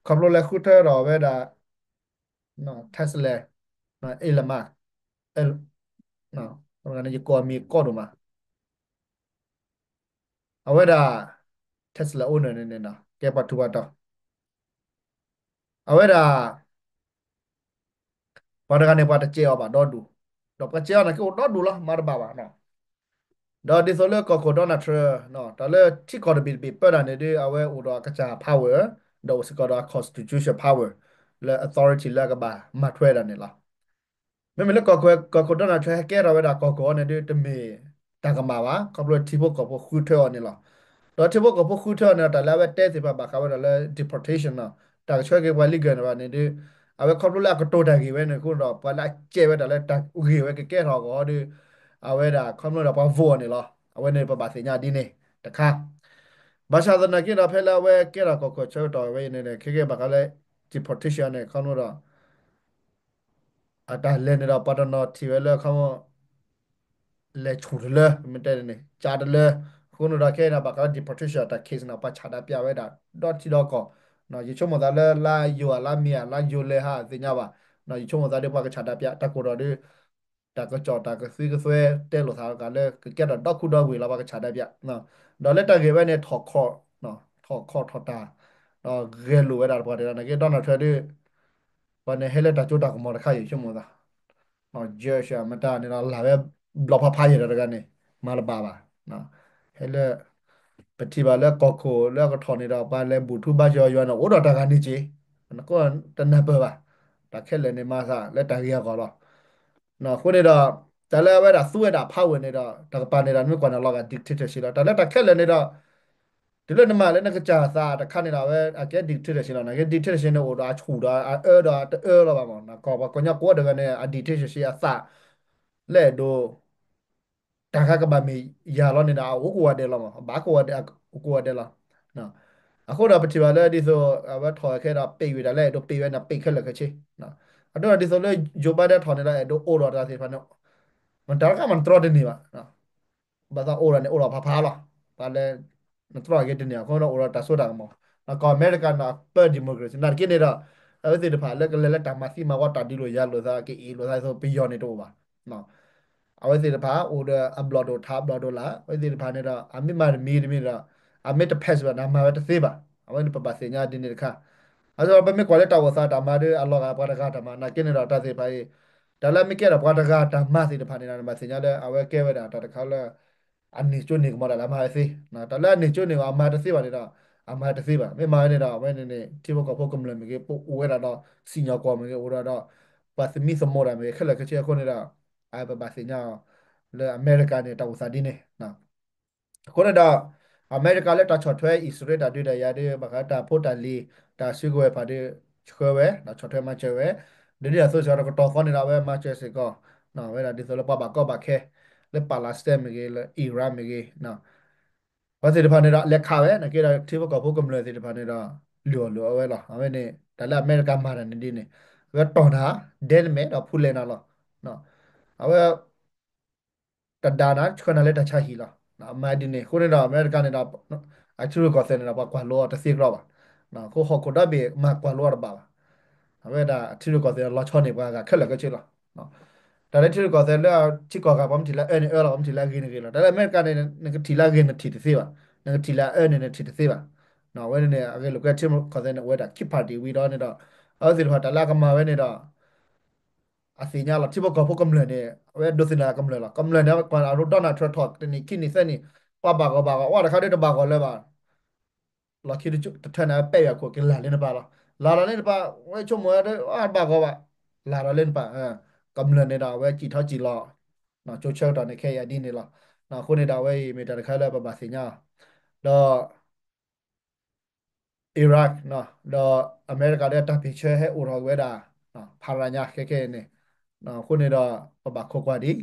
ခီဖျိလၢဃုထၢဒီးအဝဲဒၣ် Tesla, Elon Musk, ယကိးအမံၤကီဒိၣ်မး, အဝဲဒၣ် Tesla owner န့ၣ်န့ၣ် ကဲပှၤထူးပှၤတီၤ, အဝဲဒၣ် ပှၤတဂၤန့ၣ် ပှၤတစဲးအီၤဘၣ်ဒီဒူၣ်, ဒီးပှၤစဲးအီၤန့ၣ်ကအိၣ်ဒီဒူၣ်လီၤ မၤတဘၣ်ဘၣ်. ဒီးဒ်သိးလၢကီၢ်ခိၣ် Donald Trump တၢ်လၢထံကီၢ်တဘ့ၣ်တဘ့ၣ်ပၢတၢ်န့ၣ်ဒီး အဝဲအိၣ်ဒီးအကစၢ် power, ဒီးအိၣ်စ့ၢ်ကီးဒီးအ constitution power လၢ authority လၢအကဘၣ်မၤထွဲဒၣ်န့ၣ်လီၤ. မ့မ့ၢ်လၢကီၢ်ခိၣ် Donald Trump ဟဲကဲထီၣ်ဝဲဒၣ်ကီၢ်ခိၣ်အီၤန့ၣ်ဒီး တမ့ၢ်တၢ်ကမၣ်ဘၣ်, ခီဖျိထံဖိကီၢ်ဖိဃုထၢအီၤန့ၣ်လီၤ. ဒီးထံဖိကီၢ်ဖိဃုထၢအီၤန့ၣ်ဒီး တၢ်လၢအဝဲတဲသ့ၣ်တဖၣ်ဘၣ်ဃးဝဲဒၣ်လၢ deportation နီၤ, တၢ်ကဆှၢက့ၤပှၤ illegal န့ၣ်ဘၣ်န့ၣ်ဒီး အဝဲခီဖျိလၢအကတိၤတၢ်ဂ့ၢ်ဝဲန့ၣ်အဃိဒီး ပှၤလၢအကဲဝဲဒၣ်လၢတၢ်ဂ့ၢ်ဝဲကကဲထီၣ်အဂီၢ်ဒီး အဝဲဒၣ်ခီဖျိဒီးပှၤ vote အီၤန့ၣ်လီၤ. အဝဲန့ၣ်ပဘၣ်သ့ၣ်ညါဒ်န့ၣ်တခါ ဘၣ်ဆၣ်သနာ်က့ဒီး ဖဲလၢအဝဲကဲထီၣ်ကီၢ်ခိၣ်ဆၢကတီၢ်ဝဲအံၤန့ၣ် ခဲကဲဘၣ်ဃးလၢ deportation န့ၣ် ခီဖျိဒီး အတၢ်လဲၤန့ၣ်ဒီး ပှၤတနီၤထံၣ်ဝဲလၢခီဖျိ လဲၤဆူၣ်တလၢ မ့ၢ်တဲန့ၣ် ကၢတလၢ အဃိန့ၣ်ဒီး ခဲအံၤန့ၣ် ဘၣ်ဃးလၢ deportation တၢ် case န့ၣ် ပှၤဆးဒးပျးဝဲဒၣ် ဒီထံဒီကီၢ် ယဆိကမိၣ်သးလၢ လါယိၤဧါ လါမ့ၤဧါ လါယိၤလဲဟါ သ့ၣ်ညါဘၣ် ယဆိကမိၣ်သးဒီး ပှၤကဆးဒးပျး တၢ်ကိၢ်ဒီးဒီး တၢ်ကစီၣ်တၢ်ကသွံကသွဲတဲလိာ်သးတကးလၢ ကကဲထီၣ်ဒီခူဒီဝ့ၢ်လီၤ ပှၤကဆးဒးပျး ဒီးလၢတၢ်ဂ့ၢ်ဝဲန့ၣ် ထီၣ်ခီၣ် ထီၣ်ခီၣ်ထီၣ်တၢ် ဒီးဂဲၤလိာ်ဝဲဒၣ်တပှၤတဂၤနာ်က့ Donald Trump ဒီး ပှၤန့ၣ်ဟဲလၢတၢ်စိတၢ်ကမီၤတခါအံၤ ဆိကမိၣ်သး judge မတၤန့ၣ်ဒီး လၢ်ဝဲဘျီဖးဖးယဲၢ်ဒီးတဂၤန့ၣ် မၤတဘၣ်ဘၣ် ဟဲလၢ ပထံၣ်ဘၣ်လၢကီၢ်ခိၣ်လၢအကထီၣ်န့ၣ်ဒီး ပှၤလဲၤဘူၣ်ထူဘါယွၤယွၤန့ၣ် အိၣ်ဒီးတၢ်ဂၤန့ၣ်က့ၤ နကတနၢ်ပၢၢ်ဘၣ် တၢ်ခဲလၢာ်န့ၣ်မၤသးလၢတၢ်ဂ့ၢ်အဂီၢ်လီၤ. အဃိန့ၣ်ဒီး တၢ်လၢအဝဲဒၣ်သူဝဲဒၣ် power န့ၣ်ဒီး တကပၤန့ၣ်ဒီး နမ့ၢ်ကွၢ်န့ၣ်လီၤဂာ် dictatorship လီၤ. တၢ်လၢတၢ်ခဲလၢာ်န့ၣ်ဒီး တုၤလၢနမၤလၢနကစၢ်သးတခါန့ၣ်ဒီး အဝဲအကဲ dictatorship လီၤ. နာ်က့ dictatorship န့ၣ်အိၣ်ဒီးအဆူၣ်ဒီးအအၢဒီးတအၢလီၤဘၣ်မး ကီၢ်ပှၤကညီကိးဂၤဒဲးန့ၣ် အ dictatorship အသး လၢအဲၣ်ဒိး တၢ်ခါကဘၣ်မ့ၢ်ယၤလီၤန့ၣ်ဒီး အအိၣ်ကိးဂၤဒဲးလီၤမး ဘၣ်ကိးဂၤဒဲး အအိၣ်ကိးဂၤဒဲးလီၤ. အဃိဒီးပထံၣ်ဘၣ်လၢဒ်သိး အဝဲထီၣ်ခဲဒီး ပ့းဝံၤတၢ်လၢအဲၣ်ဒိးပ့းဝဲန့ၣ် ပ့းခဲလၢာ်ခဲဆ့ အဒိဒီးဒ်သိးလၢ Joe Biden ထီၣ်န့ၣ်ဒီး အဲၣ်ဒိးအိၣ်ဒီးတၢ်သ့ၣ်တဖၣ်န့ၣ် မတၤတခါမးတတြီတန့ၢ်ဘၣ် ဘၣ်သးအိၣ်ဒီးန့ၣ် အိၣ်ဒီးဖးဖးလီၤ. ပှၤလၢ နတြီက့ၤတန့ၢ် အဃိဒီးအိၣ်ဒီးတၢ်စိတၢ်ကမီၤ ကီၢ်အမဲရကၤန့ၣ် ပၢ democracy နာ်သက့န့ၣ်ဒီး အဝဲသ့ၣ်တဖၣ်လၢကလဲၤလၢတၢ်မၤသံမၤဝီတၢ်ဒုးလိာ်ယၤလိာ်သး ကအ့ၣ်လိာ်သးဒ်သိးပယီၤန့ၣ်တအိၣ်ဘၣ် အဝဲသ့ၣ်တဖၣ်အိၣ်ဒီးအဘျီၣ်ဒိၣ်ထးအဘျီၣ်ဒိၣ်လာ်, အဝဲသ့ၣ်တဖၣ်န့ၣ်ဒီး အမ့ၢ်မၤတမံၤတမံၤဒီး အမ့ၢ်တ pass ဘၣ်န့ၣ် အမၤဝဲတသ့ဘၣ်. အဝဲန့ၣ်ပဘၣ်သ့ၣ်ညါဒ်န့ၣ်တခါ. အဃိပမ့ၢ်ကွၢ်လၢတၢ်အိၣ်သးတၢ်မၤဒီး အလီၤဂာ်ပှၤတဂၤတၢ်မၤ နာ်က့န့ၣ်ဒီး တၢ်သ့ၣ်တဖၣ်အံၤ တၢ်လၢအမ့ၢ်ကဲဒီးပှၤတဂၤတၢ်မၤသ့ၣ်တဖၣ်န့ၣ်ဒီး နဘၣ်သ့ၣ်ညါလၢအဝဲကဲဝဲဒၣ်တၢ်တခါလၢ အန့ၢ်ကၠိန့ၢ်ကမီၤတၢ်လၢအမၤဝဲသ့. တၢ်လၢအန့ၢ်ကၠိန့ၢ်ကမီၤ အမၤတသ့ဘၣ်န့ၣ်ဒီး အမၤတသ့ဘၣ်. မ့ၢ်မၤဝဲန့ၣ်ဒီး အဝဲန့ၣ်န့ၣ် ထံဖိကီၢ်ဖိကမျၢၢ်မ့ၢ်ဂ့ၤ ပအိၣ်ဝဲဒၣ်ဒီးစံၣ်ညီၣ်ကွီၢ်မ့ၢ်ဂ့ၤ အိၣ်ဒီးဒီး ပှၤသမံသမိးတၢ်မ့ၢ်ဂ့ၤ ခဲလၢာ်ခဲဆ့အဃိန့ၣ်ဒီး အပဘၣ်သ့ၣ်ညါအီၤ လၢအမဲရကၤန့ၣ် တၢ်အိၣ်သးဒ်န့ၣ် အဃိန့ၣ်ဒီး အမဲရကၤလၢတၢ်ဆီၣ်ထွဲအံၣ်စရ့လးတၢ်ဒုးတၢ်ယၤဒီး ဘၣ်ဃးတၢ်ဖိတၢ်လံၤ တၢ်စုကဝဲၤဖးဒိၣ်ဆှၢဝဲ ဒီးဆီၣ်ထွဲမၤစၢၤဝဲ ဒီးဒ်သိးစ့ၢ်ကီးတကတီၢ်ဃီန့ၣ်ဒီး အဝဲမၤစၢၤစ့ၢ်ကီး ဝဲဒၣ်ဒ်သိးလၢပှၤဘၣ်ကီဘၣ်ခဲ လၢ Palestine မ့ၢ်ဂ့ၤ လၢ Iran မ့ၢ်ဂ့ၤ ပှၤသ့ၣ်တဖၣ်န့ၣ်ဒီး လဲၤခးဝဲ နာ်က့ဒီး ထံဖိကီၢ်ဖိကမျၢၢ်သ့ၣ်တဖၣ်န့ၣ်ဒီး လုၢ်အီၣ်လုၢ်အီဝဲလီၤ. အဝဲန့ၣ် တၢ်လၢအမဲရကၤမၤတၢ်န့ၣ်ဒ်န့ၣ် အဝဲတီၢ်နၤ ဒဲနမဲာ်ဒီးဖူလဲၣ်နၤလီၤ. အဝဲ တဒါနၤ ဆှၢနၤလၢတၢ်ဆါဟံၣ်လီၤ. အမၤဒ်န့ၣ် အဃိန့ၣ်ဒီး အမဲရကၤန့ၣ်ဒီး အထံရူၢ်ကီၢ်သဲးန့ၣ်ဒီး ပှၤကွၢ်လိအီၤတသ့ကြီဘၣ်. အဃိဟီၣ်ခိၣ်ဒီဘ့ၣ်မၤကွၢ်လိအီၤတဘၣ်ဘၣ်. အဝဲဒၣ်အထံရူၢ်ကီၢ်သဲးလီၤဆီန့ၢ်ပှၤဂၤခဲလၢာ်ခဲဆ့လီၤ. တၢ်လၢထံရူၢ်ကီၢ်သဲးလၢအထံကီၢ်ဂၤ ပှၤမ့ၢ်ထံၣ်လၢအအၢန့ၣ်အၢလီၤ ပှၤမ့ၢ်ထံၣ်လၢအဂ့ၤန့ၣ်ဂ့ၤလီၤ. တၢ်လၢအမဲရကၤန့ၣ် နကထံၣ်လၢအဂ့ၤနထံၣ်တသ့ဘၣ်, နကထံၣ်လၢအအၢန့ၣ်နထံၣ်တသ့ဘၣ်. အဝဲန့ၣ်န့ၣ် အဂ့ၢ်လိာ်ကွဲထံရူၢ်ကီၢ်သဲးန့ၣ် အိၣ်ဝဲဒၣ်ခံ party ဝံၤဒီးန့ၣ်ဒီး အဝဲသ့ၣ်တဖၣ်တၢ်လၢအကမၤဝဲန့ၣ်ဒီး အသ့ၣ်ညါလီၤ ထံဖိကီၢ်ဖိကမျၢၢ်န့ၣ် အဝဲဒိးသန့ၤအကမျၢၢ်လီၤ. ကမျၢၢ်န့ၣ် ကွၢ်အရူၢ်ဒီနၢ်ထၢထီၣ် တနံၣ်ခံနံၣ်သၢနံၣ် ပှၤဘၣ်ဂီၢ်ဘၣ်ဂီၢ် ဝဲတခါဒ်တဘၣ်ဂီၢ်လၢၤဘၣ် လီၢ်ခံတထၢန့ၣ် အဝဲပဲာ်ယွၤခိၣ်က့ၤလၢ်လၢနပၤလီၤ. လၢ်လီၤလၢနပၤ ဝဲဆိကမိၣ်ဝဲဒၣ် ဘၣ်ဂီၢ်ဘၣ် လၢ်လီၤလၢနပၤ ကမျၢၢ်န့ၣ်ဒီး အဝဲစံၣ်ထီၣ်စံၣ်လီၤ ကၠိဆၢကတီၢ်န့ၣ် ခဲအံၤဒ်န့ၣ်လီၤ. အဃိန့ၣ်ဒီး အဝဲအံၤမ့ၢ်တၢ်တခါလၢပဘၣ်သ့ၣ်ညါအီၤ ဒီး Iraq ဒီးအမဲရကၤဒီးတၢ်ပ့ၤဆၢဟဲအိၣ်ထီၣ်က့ၤဝဲဒၣ် ဖးရၤညါခဲခဲအံၤန့ၣ် အဃိန့ၣ်ဒီး ပဘၣ်ခိးကွၢ်ဒံး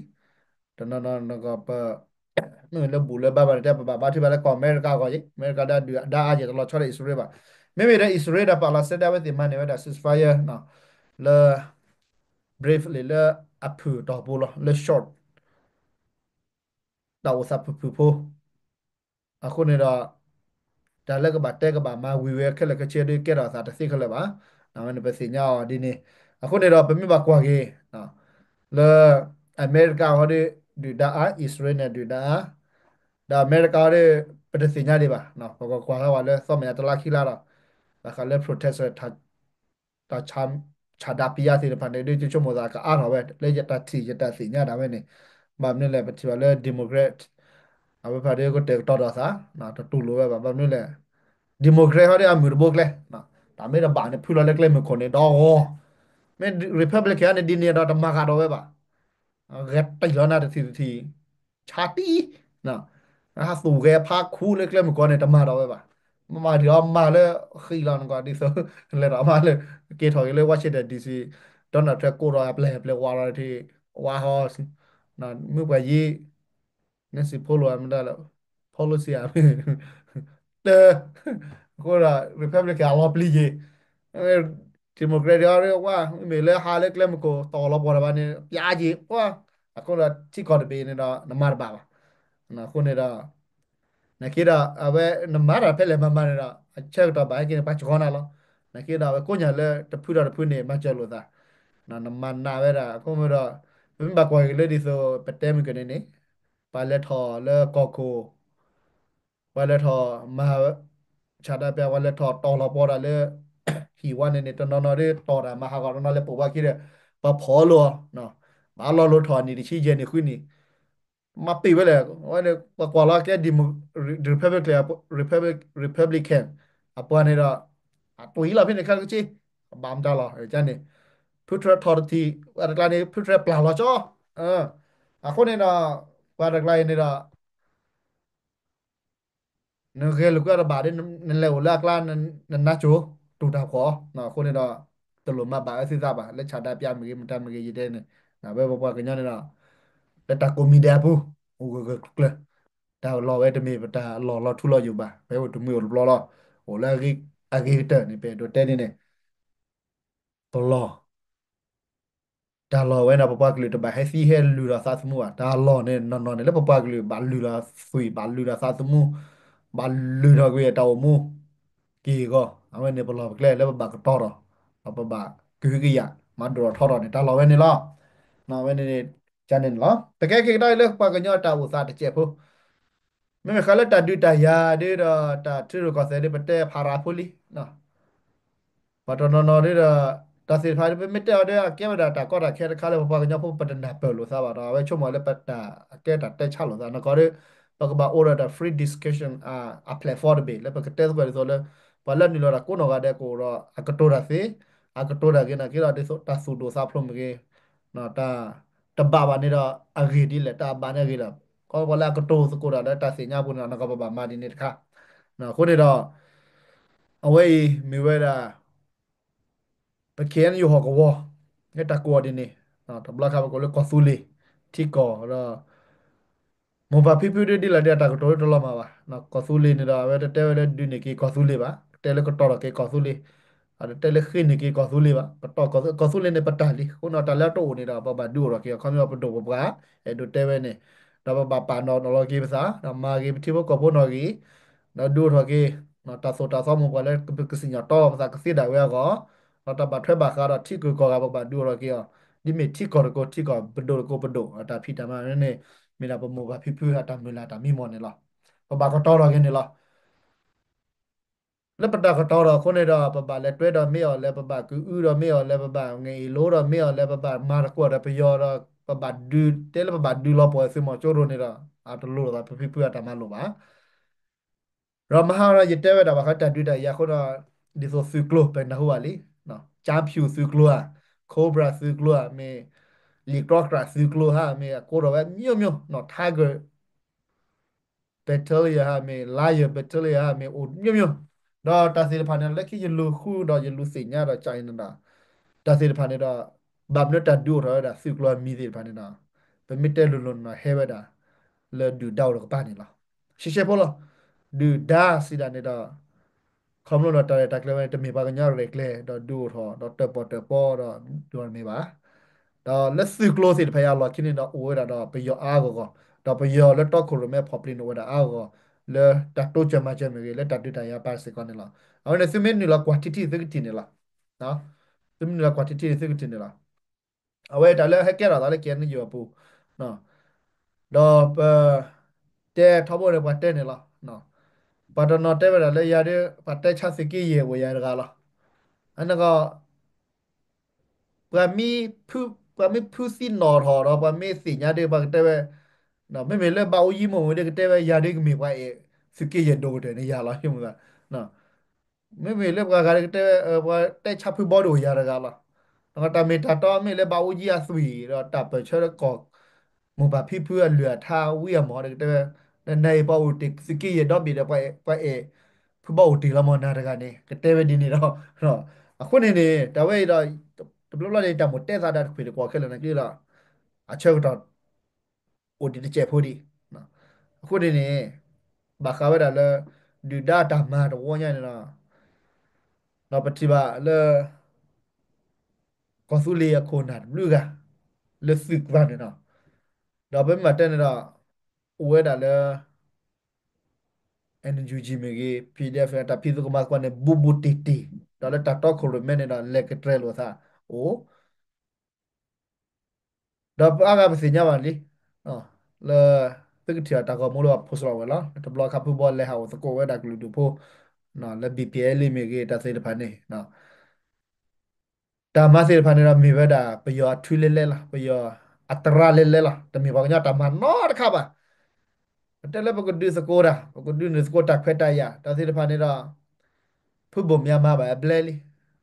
တနီၤနီၤနကီၢ်ပ မ့ၢ်လၢဘူၣ်လၢဘါဘၣ်န့ၣ် တဲပဘၣ်ဘါထုကဖၣ်လၢကီၢ်အမဲရကၤအဂီၢ်အံၤ အမဲရကၤဒၣ်ဒုၣ်ဒါအါယဲၢ်တလီၤဆီဒီးအံၣ်စရ့လးဘၣ်. မ့မ့ၢ်ဒီးအံၣ်စရ့လးဒီး Palestine ဒၣ်ဝဲသ့ၣ်မၤန့ၢ်ဝဲဒၣ် ceasefire လၢ briefly လၢအဖုၣ်တီၢ်ပူၤလီၤ လၢ short တၢ်အိၣ်သးဖုၣ်ဖုၣ်ဖိ အဃိန့ၣ်ဒီး တၢ်လၢကဘၣ်တဲကဘၣ်မၤဝံၤဝဲခဲလၢာ်ခဲဆ့ဒီးကဲထီၣ်အသးတသ့ခဲလၢာ်ဘၣ်. အဝဲန့ၣ်ပသ့ၣ်ညါအီၤဒ်န့ၣ် အဃိန့ၣ်ဒီးပမ့ၢ်ဘၣ်ကွၢ်က့ၤ လၢ အမဲရကၤဟီဒီး ဒုၣ်ဒါအါ အံၣ်စရ့လးန့ၣ်ဒုၣ်ဒါအါ ဒီးအမဲရကၤဟီဒီး ပတသ့ၣ်ညါဒံးဘၣ် ပကကွၢ်ဃီဝဲလၢသီမဲာ်ညါတလါခံလါဒီး ဘၣ်ဃးလၢ protest တၢ်ဆၣ်ဒးပယါသ့ၣ်တဖၣ်န့ၣ် ဒ်ယဆိကမိၣ်သးကအါထီၣ်ဝဲ လၢယတၢ်ထံၣ်ယတၢ်သ့ၣ်ညါဒၣ်ဝဲန့ၣ် ဘၣ်မနုၤလဲၣ် ပထံၣ်ဘၣ်လၢ Democrat အဝဲဖးဒိၣ်ကတၢၢ်ကတီၤဒီးသး တတူၢ်လိာ်ဝဲဘၣ် ဘၣ်မနုၤလဲၣ် Democrat ဟီဒီးအမုၢ်တဘိကျဲ တၢ်မ့ၢ်တဘၣ်န့ၣ် ဖုလီၤလၢကျဲမုၢ်ခိၣ်န့ၣ် ဒီးဂီၤ မ့ၢ် Republican န့ၣ်ဒ်န့ၣ်ဒီးတမၤဃာ်ဒီးဝဲဘၣ် ဂဲၤတံၢ်လီၤနၤတထံၣ်တထံၣ် ဆါတံၢ် ဟးသူၣ်ဂဲၤဖးခူလၢကျဲမုၢ်ခိၣ်န့ၣ် တမၤဒီးဝဲဘၣ်. မၤဒံးအီၤမၤလၢဃံလီၤနကီၢ်ဒ်သိး လဲၤဒီးမၤလၢ က့ၤထီၣ်က့ၤလၢ Washington D C Donald Trump ကိးဒီးအပျဲၢ်အပျဲၢ်ဝါဒီးထံ ဝါဟီ မုၢ်ပှၤယံၤ Nancy Pelosi မတၤလၢ Pelosi ဧါ တ အဃိဒီး Republican အလီၤပျံၤက့ၤ Democrat အီၤဝဲ မ့မ့ၢ်လၢဟးလၢကျဲမုၢ်ခိၣ် တီၢ်လီၤပှီၢ်တဘၣ်န့ၣ် ပျါက့ၤ အဃိဒီးထံကီၢ်တဘ့ၣ်န့ၣ်ဒီး နမၤတဘၣ်ဘၣ်. အဃိန့ၣ်ဒီး နာ်က့ဒီး အဝဲနမၤတၢ်ဖဲလဲၣ်မၤမၤန့ၣ်ဒီး အဆၢကတီၢ်ဘၣ်ဟဲက့ၤန့ၣ် ပှၤစှီၤနၤလီၤ. နာ်က့ဒီးအဝဲကိးညါလၢတဖုဒီးတဖုန့ၣ် မၤစၢၤလိာ်သး နမၤနးဝဲဒၣ် အဃိမ့ၢ်ဒီး ပမ့ၢ်ဘၣ်ကွၢ်က့ၤလၢဒ်သိး ပတဲမုၢ်ကန့ၣ်န့ၣ် ပှၤလဲၤထီၣ်လၢကီၢ်ခိၣ် ပှၤလဲၤထီၣ်မၤ ဆၣ်ဒၣ်ပျါ ပှၤလဲၤထီၣ်တီၢ်လီၤပှီၢ်တၢ်လၢ ဟံၣ်ဝါန့ၣ်န့ၣ် တနီၤနီၤဒ်တီၢ်တၢ်မၤဟးဂီၤတနီၤလဲၤပိာ်ပှၤခံဒီး ပှၤဖီၣ်လိာ်အီၤ ဘၣ်လီၤလိၤထီၣ်အနံၣ်တဆံယဲၢ်နံၣ်ဃုနံၣ် မၤပ့ၢ်ဝဲလဲၣ် အဝဲန့ၣ် ပှၤကွၢ်လီၤကဲ Demo- Republican Republican အပှၤန့ၣ်ဒီး အတွံၢ်လီၤဖဲန့ၣ်ခဲလၢာ်ကဆ့ ဘၣ်မတၤလီၤ ကန့ၣ် ဖုထြဲထီၣ်တထံၣ် ပှၤတကျါန့ၣ် ဖုထြဲပျၢ်လီၤကၠီ အဃိန့ၣ်ဒီး ပှၤတကျါအံၤန့ၣ်ဒီး နဂဲၤလိာ်ကွဲတဘၣ်ဒီး နလဲၤအိၣ်လၢအကျါ နနါစိၤ တူၢ်တၢ်ဖှီၣ် အဃိန့ၣ်ဒီး တလိၣ်မၤဘၣ်အသုသးဘၣ် လၢဆၣ်ဒၣ်ပျါမ့ၢ်ဂ့ၤ မတၤမ့ၢ်ဂ့ၤ ယတဲန့ၣ် ဝဲပပှၤကညီန့ၣ်ဒီး လၢတၢ်ကိးမံၤဒဲးအပူၤ အိၣ်ဂၢၢ်ဂၢၢ်ကျၢၤကျၢၤ တၢ်လီၢ်ဝဲတမ့ၢ်ပတၢ်လီၢ်လီၤထူလီၤယိာ်ဘၣ် ပဝဲအိၣ်တမှံၤအိၣ်တဘျီလီၤ အိၣ်လၢအဂ့ၤကတၢၢ်န့ၣ် ပအဲၣ်ဒိးတဲန့ၣ်န့ၣ် ပလီၢ် တၢ်လီၢ်ဝဲန့ၣ် ပပှၤကလုာ်တဘၣ်ဟဲသံဟဲလုၢ်လီၤသးသမူဘၣ် တၢ်လီၢ်န့ၣ်နီၢ်နီၢ်န့ၣ် လၢပပှၤကလုာ်ဘၣ်လုၢ်လီၤသွံၣ် ဘၣ်လုၢ်လီၤသးသမူ ဘၣ်လုၢ်ထီၣ်ကွံာ်အတၢ်အိၣ်မူ က့ၢ်ဂီၤ အဝဲန့ၣ်ပလီၢ်ပကျဲလၢပဘၣ်ကတီၤထီၣ် ဒီးပဘၣ်ကဟုကယာ် မၤဒိၣ်ထီၣ်ထီထီၣ်န့ၣ် တၢ်လီၢ်ဝဲန့ၣ်လီၤ. အဝဲန့ၣ်န့ၣ် န့ၣ်လီၤ. ပကဲက့ၤကဒါလၢပှၤကညီတၢ်အိၣ်သးတစဲးဖိ, မ့မ့ၢ်ဃးလၢတၢ်ဒုးတၢ်ယၤဒ်ဒီး တၢ်ထံရူၢ်ကီၢ်သဲးဒ် ပတဲဖးရၤဖိလံ ပှၤတနီၤနီၤဒ်ဒီး တၢ်သ့ၣ်တဖၣ်ဒ် ပမ့ၢ်တဲအီၤဒ် အကဲဝဲဒၣ်တၢ်ကီတၢ်ခဲတခါလၢပပှၤကညီဖိ ပတနၢ်ပၢၢ်လိာ်သးဘၣ်ဒီး အဝဲဆိကမိၣ်လၢပတၢ်အကဲတၢ်တဲဆါလိာ်သး နကီးဒ် ပကဘၣ်အိၣ်ဒီးတၢ် free discussion အ platform တဘ့ၣ် လၢပကတဲသကိးဒ်သိးလၢ ပှၤလၢနုာ်လီၤတၢ်ကိးနီၢ်ဂၤဒဲးကအိၣ်ဒီး အကတိၤတၢ်သ့, အကတိၤတၢ်ဂ့ၤနာ်က့ဒီး ဒ်သိးတၢ်သူၣ်ဒိၣ်သးဖျိးမ့ၢ်ဂ့ၤ, တၢ် တဘၣ်ဘၣ်န့ၣ်ဒီး အဂ့ၢ်ဒ်လဲၣ်, တၢ်ဘၣ်န့ၣ်အဂ့ၢ်ဒီး ကီးပှၤလၢအကတိၤသကိးတၢ်လၢတၢ်သ့ၣ်ညါပူၤန့ၣ်ဒီး နကဘၣ်မၤဒ်န့ၣ်တခါ. အဃိန့ၣ်ဒီး အဝဲအံၤမ့ၢ်ဝဲဒၣ် ပ K N U ဟီၣ်ကဝီၤ လၢတၢ်ကိးအီၤဒ်န့ၣ်, တဘျီခါပကိးလၢကီၢ်သူလ့ၤ ထံကီၢ်ဒီး မိၢ်ပၢ်ဖံဖုဒ်ဒ်လဲၣ်ဒ်အတၢ်ကတိၤဒ်တလီၤမၢ်ဘၣ်. ကီၢ်သူလ့ၤန့ၣ်ဒီး အဝဲတတဲဝဲလၢဒုးန့ၢ်က့ၤကီၢ်သူလ့ၤဘၣ်, တတဲလၢကတီၤထီၣ်က့ၤကီၢ်သူလ့ၤ, အတတဲလၢဃ့န့ၢ်က့ၤကီၢ်သူလ့ၤဘၣ်, ကတီၤကီၢ်သူလ့ၤန့ၣ်ပတၢ်လံ. အဃိန့ၣ်တၢ်လၢအတအိၣ်န့ၣ်ဒီး ပဘၣ်ဒုးအိၣ်ထီၣ်က့ၤအီၤ ခီမ့ၢ်ပဒိၣ်ပပှၢ် အဲၣ်ဒိးတဲဝဲန့ၣ်, ဒီးပဘၣ်ပာ်နီၣ်လီၤက့ၤပသး ဒီးမၤက့ၤပထံဖိကီၢ်ဖိနီၣ်ဂံၢ် ဒီးဒုးအိၣ်ထီၣ်က့ၤ တၢ်သိၣ်တၢ်သီမိၢ်ပှၢ်လၢ ပကစံၣ်ညီၣ်တီလီၤပသးကသ့ဒၣ်ဝဲအဂီၢ်, ဒီးတၢ်ဘၣ်ထွဲဘၣ်ဃးဒီးထံကီၢ်ကီၢ်ဂၤ ပကဘၣ်ဒုးအိၣ်ထီၣ်က့ၤအီၤ, ဒ်မ့ၢ်ထံကီၢ်တကိးထံကီၢ် ပဒိၣ်တကိးပဒိၣ် တၢ်ဖံးတၢ်မၤန့ၣ် မ့ၢ်ဒၣ်ပမိၢ်ပၢ်ဖံဖုအတၢ်မုၢ်လၢ်တၢ်မံမီၢ်န့ၣ်လီၤ. ပဘၣ်ကတီၤထီၣ်က့ၤန့ၣ်လီၤ. လၢပတၢ်ကတီၤထီၣ်အဃိန့ၣ်ဒီး ပဘၣ်လဲၤတွဲဒီးမ့ၢ်အီၤ လၢပဘၣ်ကအုဒီးမ့ၢ်အီၤ လၢပဘၣ်ငဲၤအ့ၣ်လိဒီးမ့ၢ်အီၤ လၢပဘၣ်မၤသကိးဒီးပယီၤဒီး ပဘၣ်ဒုး တဲလၢပဘၣ်ဒုးလီၤပှီၢ်သုးမီၤစိရိၤန့ၣ်ဒီး အတလိၣ်လီၤသး ပဖံဖုအတၢ်မၤလိာ်ဘၣ်. ဒီးမဟါဒီး ယတဲဝဲဒၣ်ဘၣ်ဃးတၢ်ဒုးတၢ်ယၤအဃိဒီး ဒ်သိးသုးကျိၤ ပနၢ်ဟူဘၣ်လံ, ကၠါဖၠူၣ်သုးကျိၤဧါ, Cobra သုးကျိၤဧါ, မ့ၢ်လံာ်ကြီကြးသုးကျိၤဧါ, မ့ၢ်အကိးထီၣ်ဝဲမျိုးမျိုး, Tiger Battalion ဧါ, မ့ၢ် Lion Battalion ဧါ, မ့ၢ်အိၣ်မျိုးမျိုး, ဒီးတၢ်သ့ၣ်တဖၣ်န့ၣ် လၢခံယလူၤဃုဒီးယလူၤသ့ၣ်ညါဒီးကန့ၣ်ဒီး တၢ်သ့ၣ်တဖၣ်န့ၣ်ဒီး ဘၣ်မနုၤတၢ်ဒုးအိၣ်ထီၣ်ဝဲဒၣ်သုးကျိၤအမံၤသ့ၣ်တဖၣ်န့ၣ်ဒီး ပမ့ၢ်တဲလိၤလိၤန့ၣ်ဒီး ဟဲဝဲဒၣ် လၢဒုၣ်ဒါအိၣ်တကပၤန့ၣ်လီၤ. ရှဲရှဲဖိလီၤ. ဒုၣ်ဒါစံးဒၣ်န့ၣ်ဒီး ခီဖျိဒီးတၢ်ရဲၣ်တၢ်ကျဲၤဝဲန့ၣ် တမ့ၢ်ပှၤကညီရဲၣ်ကျဲၤဒီးဒုးအိၣ်ထီၣ် ဒီးတၢၣ်ပီၣ်တၢၣ်ပီဒီးဒုးအိၣ်တမ့ၢ်ဘၣ်. ဒီးလၢသုးကျိၤသ့ၣ်တဖၣ်အံၤအလီၢ်ခံန့ၣ်ဒီး အိၣ်ဝဲဒၣ်ဒီးပယီၤအါအါဂီၢ်ဂီၢ်, ဒီးပယီၤလၢတီခိၣ်ရိၣ်မဲဖီၣ်ပျံၤန့ၣ်အိၣ်ဝဲဒၣ်အါအါဂီၢ်ဂီၢ် လၢတၢ်တိစၢၤမၤစၢၤမ့ၢ်ဂ့ၤ လၢတၢ်ဒုးတၢ်ယၤပာ်စ့ၢ်ကီးန့ၣ်လီၤ. အဝဲန့ၣ်သုမ့ၢ်နုာ်လီၤကွၢ်ထံထံန့ၣ် သုကထံၣ်န့ၣ်လီၤ. သုမ့ၢ်နုာ်လီၤကွၢ်ထံထံန့ၣ် သုကထံၣ်န့ၣ်လီၤ. အဝဲတၢ်လၢဟဲကဲထီၣ်သးလၢ KNU အပူၤ, ဒီးပ တဲထီဘိန့ၣ် ပှၤတဲန့ၣ်လီၤ. ပှၤတနီၤတဲဝဲဒၣ်လၢယၤဒ် ပှၤတဲဆါသုးက့ယဲၢ်အိၣ်ယၤတဂၤလီၤ. အန့ၣ်ကီး ပှၤမ့ၢ်ဖုသံနီၣ်ထီၣ်ဒီး ပှၤမ့ၢ်သ့ၣ်ညါဒ် ပှၤကတဲဝဲ, မ့မ့ၢ်လၢဘၣ်အိယံမိၢ်ဝဲဒ်ကတဲဝဲ ယၤဒ်ကမ့ၢ်ပှၤအဲၣ် သုးက့ယဲၢ်ဒိၣ်ကတၢၢ်န့ၣ်ယၤလီၤ ယမုၢ်သး မ့မ့ၢ်လၢပှၤဂၤကတဲဝဲ ပှၤတဲဆါဖုဘီဒ်အိၣ်ယၤတဂၤလီၤ. နကတၢ်မ့ၢ်တၢ်တီမ့ၢ်လၢဘၣ်အိယံအသွံၣ်ဒီး တၢ်ပၢၢ်ဆၢကီၢ် မိၢ်ပၢ်ဖံဖုအလုၢ်အထါဝံအမီၢ်ဒီးကတဲဝဲ, နနၤအံၤပှၤအိၣ်တ့ၢ်သုးက့ယဲၢ်ဒီဘ့ၣ်ဒီး ပှၤအဲၣ် ဖုဘီအိၣ်တ့ၢ်လီၤမီၢ်နၤတဂၤန့ၣ် ကတဲဝဲဒ်န့ၣ်ဒီး အဃိန့ၣ်န့ၣ် တၢ်ဝဲအံၤဒီး တဘျီဘျီန့ၣ် တၢ်မိၣ်တဲသးဒီးတခွ့ၣ်တကွီၢ်ခဲလၢာ်န့ၣ်က့ဒီး အဆၢကတီၢ် အိၣ်ဒံးတစဲးဖိဒံး. အဃိန့ၣ်န့ၣ် ဘၣ်ဃးဝဲဒၣ်လၢ ဒုၣ်ဒါတၢ်မၤတဝီညါန့ၣ်ဒီး ဒီးပထံၣ်ဘၣ်လၢ ကီၢ်သူလ့ၤအခိၣ်နၢ်တဘျုးဂၤ လၢသုးကပၤန့ၣ်ဒီး ဒီးပမ့ၢ်ဘၣ်တဲန့ၣ်ဒီး အိၣ်ဝဲဒၣ်လၢ NUG မ့ၢ်ဂ့ၤ PDF တၢ်ဖံးသကိးမၤသကိးန့ၣ် ဘူးဘူးတံၢ်တံၢ် ဒီးလၢတၢ်တီခိၣ်ရိၣ်မဲန့ၣ်ဒီး လဲၤကတြဲၤလိာ်သးအိၣ် ဒီးပအါဂၤပသ့ၣ်ညါဘၣ်လံ လၢ သုကထံၣ်အီၤတၢ်ဂီၤမူလၢပှၤ post လီၤဝဲလီၤ. တဘျီခါဖုဘီလဲၤဟးအိၣ်သကိးဝဲဒၣ်ကလုာ်ဒူၣ်ဖိ လၢ BPLA မ့ၢ်ဂ့ၤ တၢ်သ့ၣ်တဖၣ်န့ၣ် တၢ်မၤသ့ၣ်တဖၣ်န့ၣ်ဒီးမ့ၢ်ဝဲဒၣ် ပယီၤအထုလဲလဲလီၤ. ပယီၤအတရါလဲလဲလီၤ. တမ့ၢ်ပှၤကညီတၢ်မၤနီတခါဘၣ်. ပတဲလၢပကဒုးသကိးတၢ် ပကဒုးနုာ်သကိးတၢ်ခွဲးတၢ်ယာ် တၢ်သ့ၣ်တဖၣ်န့ၣ်ဒီး ဖုဘိၣ်မၠးမၤဘၣ်အဘျဲလံ.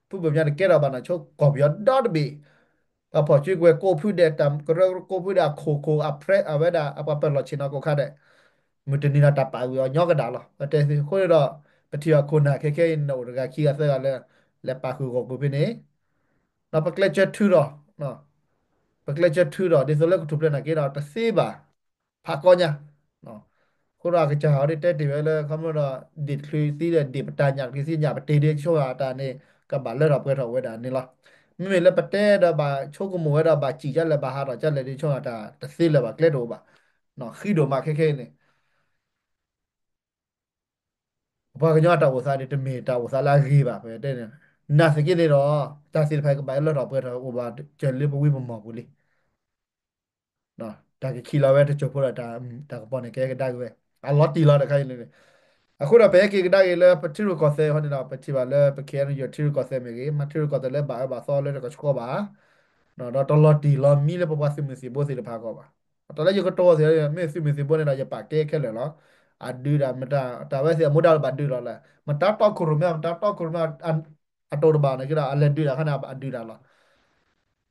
ဖုဘိၣ်မၠးတကဲထီၣ်ဘၣ်နီၢ်ဆိကီၢ်ပယီၤဒီတဘ့ၣ် ပှၤဖီၣ်စုကဝဲၤကိးဖုဒဲး တၢ်ကရၢကရိကိးဖုဒဲး အခိၣ်ခိၣ်အဖရဲး အဝဲဒၣ်အပှၤပၢၢ်လီၢ်ဆ့ၣ်နီၤကိးခါဒဲး မုၢ်တနံၤဒီးတၢ်ပာ်ဂံၢ်အီၤညီကဒၣ်လီၤ. ပတဲသ့အဃိန့ၣ်ဒီး ပထံၣ်အခိၣ်နၢ်ခဲခဲအံၤန့ၣ် အိၣ်တဂၤခံဂၤသၢဂၤလၢ လဲၤပာ်ဃုာ်ဂီၢ်ကျိၤဖဲန့ၣ် ဒီးပကျဲးစၢးထုးဒီး ပကျဲးစၢးထုးဒီး ဒ်သိးလၢကထူၣ်ဖျဲးနာ်က့ဒီး တသ့ဘၣ် ဖးကီညါ အဃိဒီးအကစၢ်ဟီဒ်တဲတ့ၢ်ဝဲလၢ ခီဖျိဒီး ဒ့ၣ်တချုးသံဒီး ဒ့ၣ်ပတၢ်ညၣ်တချုးသံညၣ်ပတ့ၢ်ဒ် ဆိကမိၣ်အတၢ်န့ၣ် ကဘၣ်လၢထီၣ်ပှဲၤထီၣ်ဝဲဒၣ်န့ၣ်လီၤ. မ့မ့ၢ်လၢပတဲဒီးဘၣ်ဆိကမိၣ်ဝဲဒီးဘၣ်စံၣ်ကလဲၣ် ဘၣ်ဟးထီၣ်ကလဲၣ်ဒ် ဆိကမိၣ်အတၢ်တသ့လၢၤဘၣ် ကျဲတအိၣ်ဘၣ်. ဃံဒိၣ်မးခဲခဲအံၤန့ၣ် ပှၤကညီအတၢ်အိၣ်သးန့ၣ် တမ့ၢ်တၢ်အိၣ်သးလၢအဂ့ၤဘၣ် ပတဲန့ၣ် နာ်သက့န့ၣ်ဒီး တၢ်သ့ၣ်တဖၣ်ကဘၣ်လၢထီၣ်ပှဲၤထီၣ်အိၣ်ဘၣ်စၢၤလၢပဝံပမီၢ်ပူၤလံ. တၢ်ကခံးလီၤဝဲတစိၢ်ဖိဒီး တၢ်ကပီၤန့ၣ်ကဟဲကဒါက့ၤဝဲ အလီၤတံၢ်လီၤတခါအံၤန့ၣ်. အဃိဒီး ပဟဲက့ၤကဒါက့ၤလၢပထံရူၢ်ကီၢ်သဲးအဃိန့ၣ်ဒီး ပထံၣ်ဘၣ်လၢပ ခ့ၣ်အဲၣ်ယူၣ် ထံရူၢ်ကီၢ်သဲးမ့ၢ်ဂ့ၤ မ့ၢ်ထံရူၢ်ကီၢ်သဲးလၢဘၣ်အၢဘၣ်သီလၢတကဆှီဘၣ် ဒီးတလီၤတံၢ်လီၤမံလၢပပှၤသုးမုၢ်သံၣ်ဘိသ့ၣ်တဖၣ်အဂီၢ်ဘၣ်. တၢ်လၢယကတိၤအီၤသ့ၣ် မ့ၢ်သုးမုၢ်သံၣ်ဘိန့ၣ်ဒီး ယပာ်ကဲခဲလၢာ်လီၤ. အဒုးဒၣ်မတၤ တၢ်ဝဲသ့ၣ်အမူဒါလၢဘၣ်ဒုးလီၤလဲၣ်, မတၤတီခိၣ်ရိၣ်မဲ မတၤတီခိၣ်ရိၣ်မဲ အတိၢ်တဘၣ်န့ၣ်ကဒီး အလဲၤဒုးတၢ်ခါန့ၣ် အဒုးတၢ်လီၤ.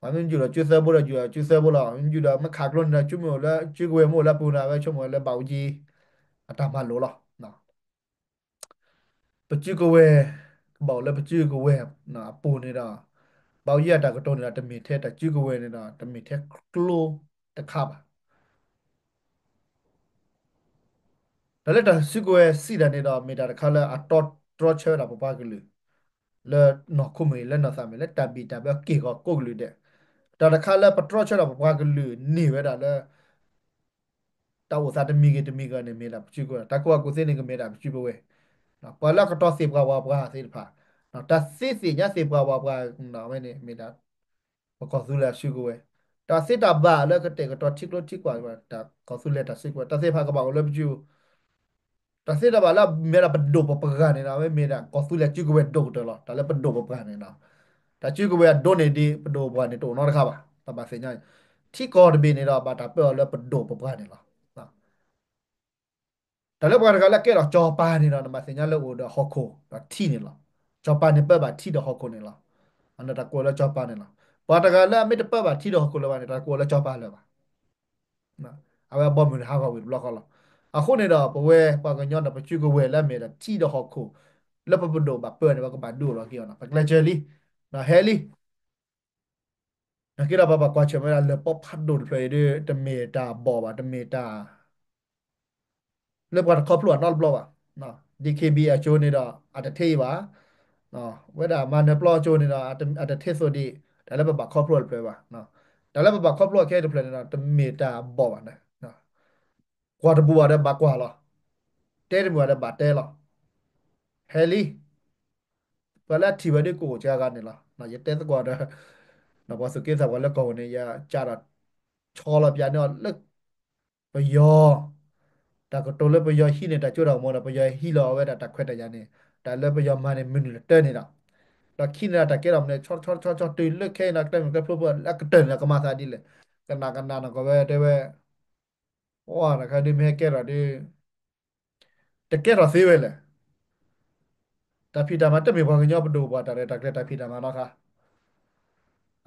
ပှၤမ့ၢ်ယူၢ်ဒီးစုသၢဘိဒီး ယူၢ်ဒီးစုသၢဘိလီၤ. မ့ၢ်ယူၢ်ဒီးမ့ၢ်ခးကျိန့ၣ်ဒီး စုမုၢ်အိၣ်လၢ စုကဝဲၤမ့ၢ်အိၣ်လၢအပူၤန့ၣ် အဝဲဆိကမိၣ်ဝဲလၢဘၣ်အူကၠံ အတၢ်မၤလိာ်လီၤ. ပစုကဝဲၤ ကဘၣ်အိၣ်လၢပစုကဝဲၤအပူၤန့ၣ်ဒီး ဘၣ်အူကၠံအတၢ်ကတိၤန့ၣ်ဒီး တမ့ၢ်ထဲတၢ်စုကဝဲၤန့ၣ်ဒီး တမ့ၢ်ထဲကျိတခါဘၣ်. တၢ်လၢတၢ်စုကဝဲၤစံးတၢ်န့ၣ်ဒီး မ့ၢ်တၢ်တခါလၢအတီတြီဆၢဝဲဒၣ်ပပှၤကလုာ် လၢနီၢ်ခိမ့ၢ်ဂ့ၤ လၢနီၢ်သးမ့ၢ်ဂ့ၤ လၢတၢ်ဘံၣ်တၢ်ဘၢက့ၢ်ဂီၤကိးကလုာ်ဒဲး, တၢ်တခါလၢပတြီဆၢဒၣ်ပပှၤကလုာ်န့ၢ်ဝဲဒၣ်လၢ တၢ်အိၣ်သးတမံၤဂ့ၤတမံၤဂ့ၤန့ၣ် မ့ၢ်ဒၣ်ပစုကဝဲၤ, တၢ်ကူၣ်ဘၣ်ကူၣ်သ့န့ၣ် ကမ့ၢ်ဒၣ်ပစုကဝဲၤ, ပှၤလၢအကတီၤသ့ၣ်ပှၢ်ဝၣ်ပှၢ်သ့ၣ်တဖၣ်, တၢ်သ့သ့ၣ်ညါသ့ၣ်ပှၢ်ဝၣ်ပှၢ်န့ၣ် အဝဲန့ၣ်မ့ၢ်ဒၣ် ပကီၢ်သူလ့ၤအစုကဝဲၤ, တၢ်သ့တၢ်ဘၣ်လၢကတဲာ်ကတီၤထံကျိထံကွၢ် တၢ်ကီၢ်သူလ့ၤတၢ်စုကဝဲၤ တၢ်သ့ၣ်တဖၣ်ကဘၣ်အိၣ်လၢပစု တၢ်သ့တၢ်ဘၣ်လၢမ့ၢ်ဒၣ်ပဒိၣ်ပပှၢ်န့ၣ်ဒီး အဝဲမ့ၢ်ဒၣ်ကီၢ်သူလ့ၤစုကဝဲၤဒိၣ်ကတၢၢ်လီၤ. တၢ်လၢပဒိၣ်ပပှၢ်န့ၣ်ဒီး တၢ်စုကဝဲၤအဒိန့ၣ်ဒ်ပဒိၣ်ပပှၢ်န့ၣ်တအိၣ်နီတခါဘၣ်. တၢ်ဘၣ်သ့ၣ်ညါ ထံကီၢ်တဘ့ၣ်န့ၣ်ဒီး ဘၣ်တၢ်ပၢအီၤလၢပဒိၣ်ပပှၢ်န့ၣ်လီၤ. တၢ်လၢပှၤတဂၤလၢကဲထီၣ်စီၤပၤန့ၣ်ဒီး နဘၣ်သ့ၣ်ညါလၢအိၣ်ဒီးဟီၣ်ခိၣ်ဒီးထံန့ၣ်လီၤ. စီၤပၤန့ၣ်ပၢဘၣ်ထံဒီးဟီၣ်ခိၣ်န့ၣ်လီၤ. အန့ၣ်တၢ်ကိးလၢစီၤပၤန့ၣ်လီၤ. ပှၤတဂၤလၢအမ့ၢ်တပၢဘၣ်ထံဒီးဟီၣ်ခိၣ်လၢၤဘၣ်န့ၣ် တၢ်ကိးလၢစီၤပၤလၢၤဘၣ်. အဝဲအဘီအမုၢ်န့ၣ်ဟးဂီၤဝံၤတဘျီဃီလီၤ. အဃိန့ၣ်ဒီး ပဝဲပှၤကညီဒီးပစုကဝဲၤလၢအမ့ၢ်ဒၣ်ထံဒီးဟီၣ်ခိၣ် လၢပပဒိၣ်ဘၣ်ပၢန့ၣ် ပကဘၣ်ဒုးအိၣ်လီၤက့ၤအီၤန့ၣ် ပကျဲးစၢးလံ, ဟဲလံ နာ်က့ဒီးပဘၣ်ကွၢ်ဆၢၣ်မဲာ်ဒၣ်လၢၢ်ပီဖးဒိၣ်တဖျၢၣ်အံၤဒီး တမ့ၢ်တၢ်ဘီၣ်ဘၣ်, တမ့ၢ်တၢ် လၢပှၤတခီဖျိအနီတဘျီဘၣ်. ဒ် ခ့ဘံၣ် အကၠိန့ၣ်ဒီး အတထံၣ်အံၤဘၣ်, ဝဲဒၣ်မၤနၢၤပျီအကၠိန့ၣ်ဒီး အတထံၣ်သိးဒံး တၢ်လၢပဘၣ်ခီဖျိတဖျၢၣ်ဘၣ်. တၢ်လၢပဘၣ်ခီဖျိအခဲအံၤတဖျၢၣ်န့ၣ်ဒီး တမ့ၢ်တၢ်ဘီၣ်ဘၣ်န့ၣ် ကွၢ်တဘူၣ်ဘၣ်ဒီးဘၣ်ကွၢ်လီၤ. တဲတဘူၣ်ဘၣ်ဒီးဘၣ်တဲလီၤ. ဟဲလံ ပှၤလၢအထံၣ်ဝဲဒၣ်ကအိၣ်စှၤဂၤန့ၣ်လီၤ. ယတဲသကိးဒီး ပှၤသူၣ်က့သးပှၢ်လၢကီၢ်ပူၤန့ၣ် ယကးထီၣ်ဆီလီၤပျးန့ၢ်အီၤလၢ ပယီၤ တၢ်ကတိၤလၢပယီၤဟံးန့ၢ်တၢ်စိတၢ်ကမီၤဒီး ပယီၤဟံးလီၤအဝဲဒၣ်တၢ်ခွဲးတၢ်ယာ်န့ၣ် တၢ်လၢပယီၤမၤန့ၣ် မနုၤလၢတၢ်န့ၣ်ဒီး ဒီးခံန့ၣ်ဒီး တၢ်ကဲထီၣ်မနုၤ ဆီဆီဆီဆီတုၤလၢခဲအံၤဒီး ကျဲမုၢ်ကျဲဖျိဖိလၢအကတၢၢ်န့ၣ်ဒီး ကမၤသးဒ်လဲၣ်. ကနၣ်ကနၣ်နီၢ်ကီၢ်ဝဲတဲဝဲ ပှၤတခါဒုးမ့ၢ်ဟဲကဲထီၣ်ဒုး တကဲထီၣ်သ့ဝဲလဲၣ်. တၢ်ဖံးတၢ်မၤတမ့ၢ်ပှၤကညီပဒိၣ်ပပှၢ်တၢ်ရဲၣ်တၢ်ကျဲၤတၢ်ဖံးတၢ်မၤနီတခါ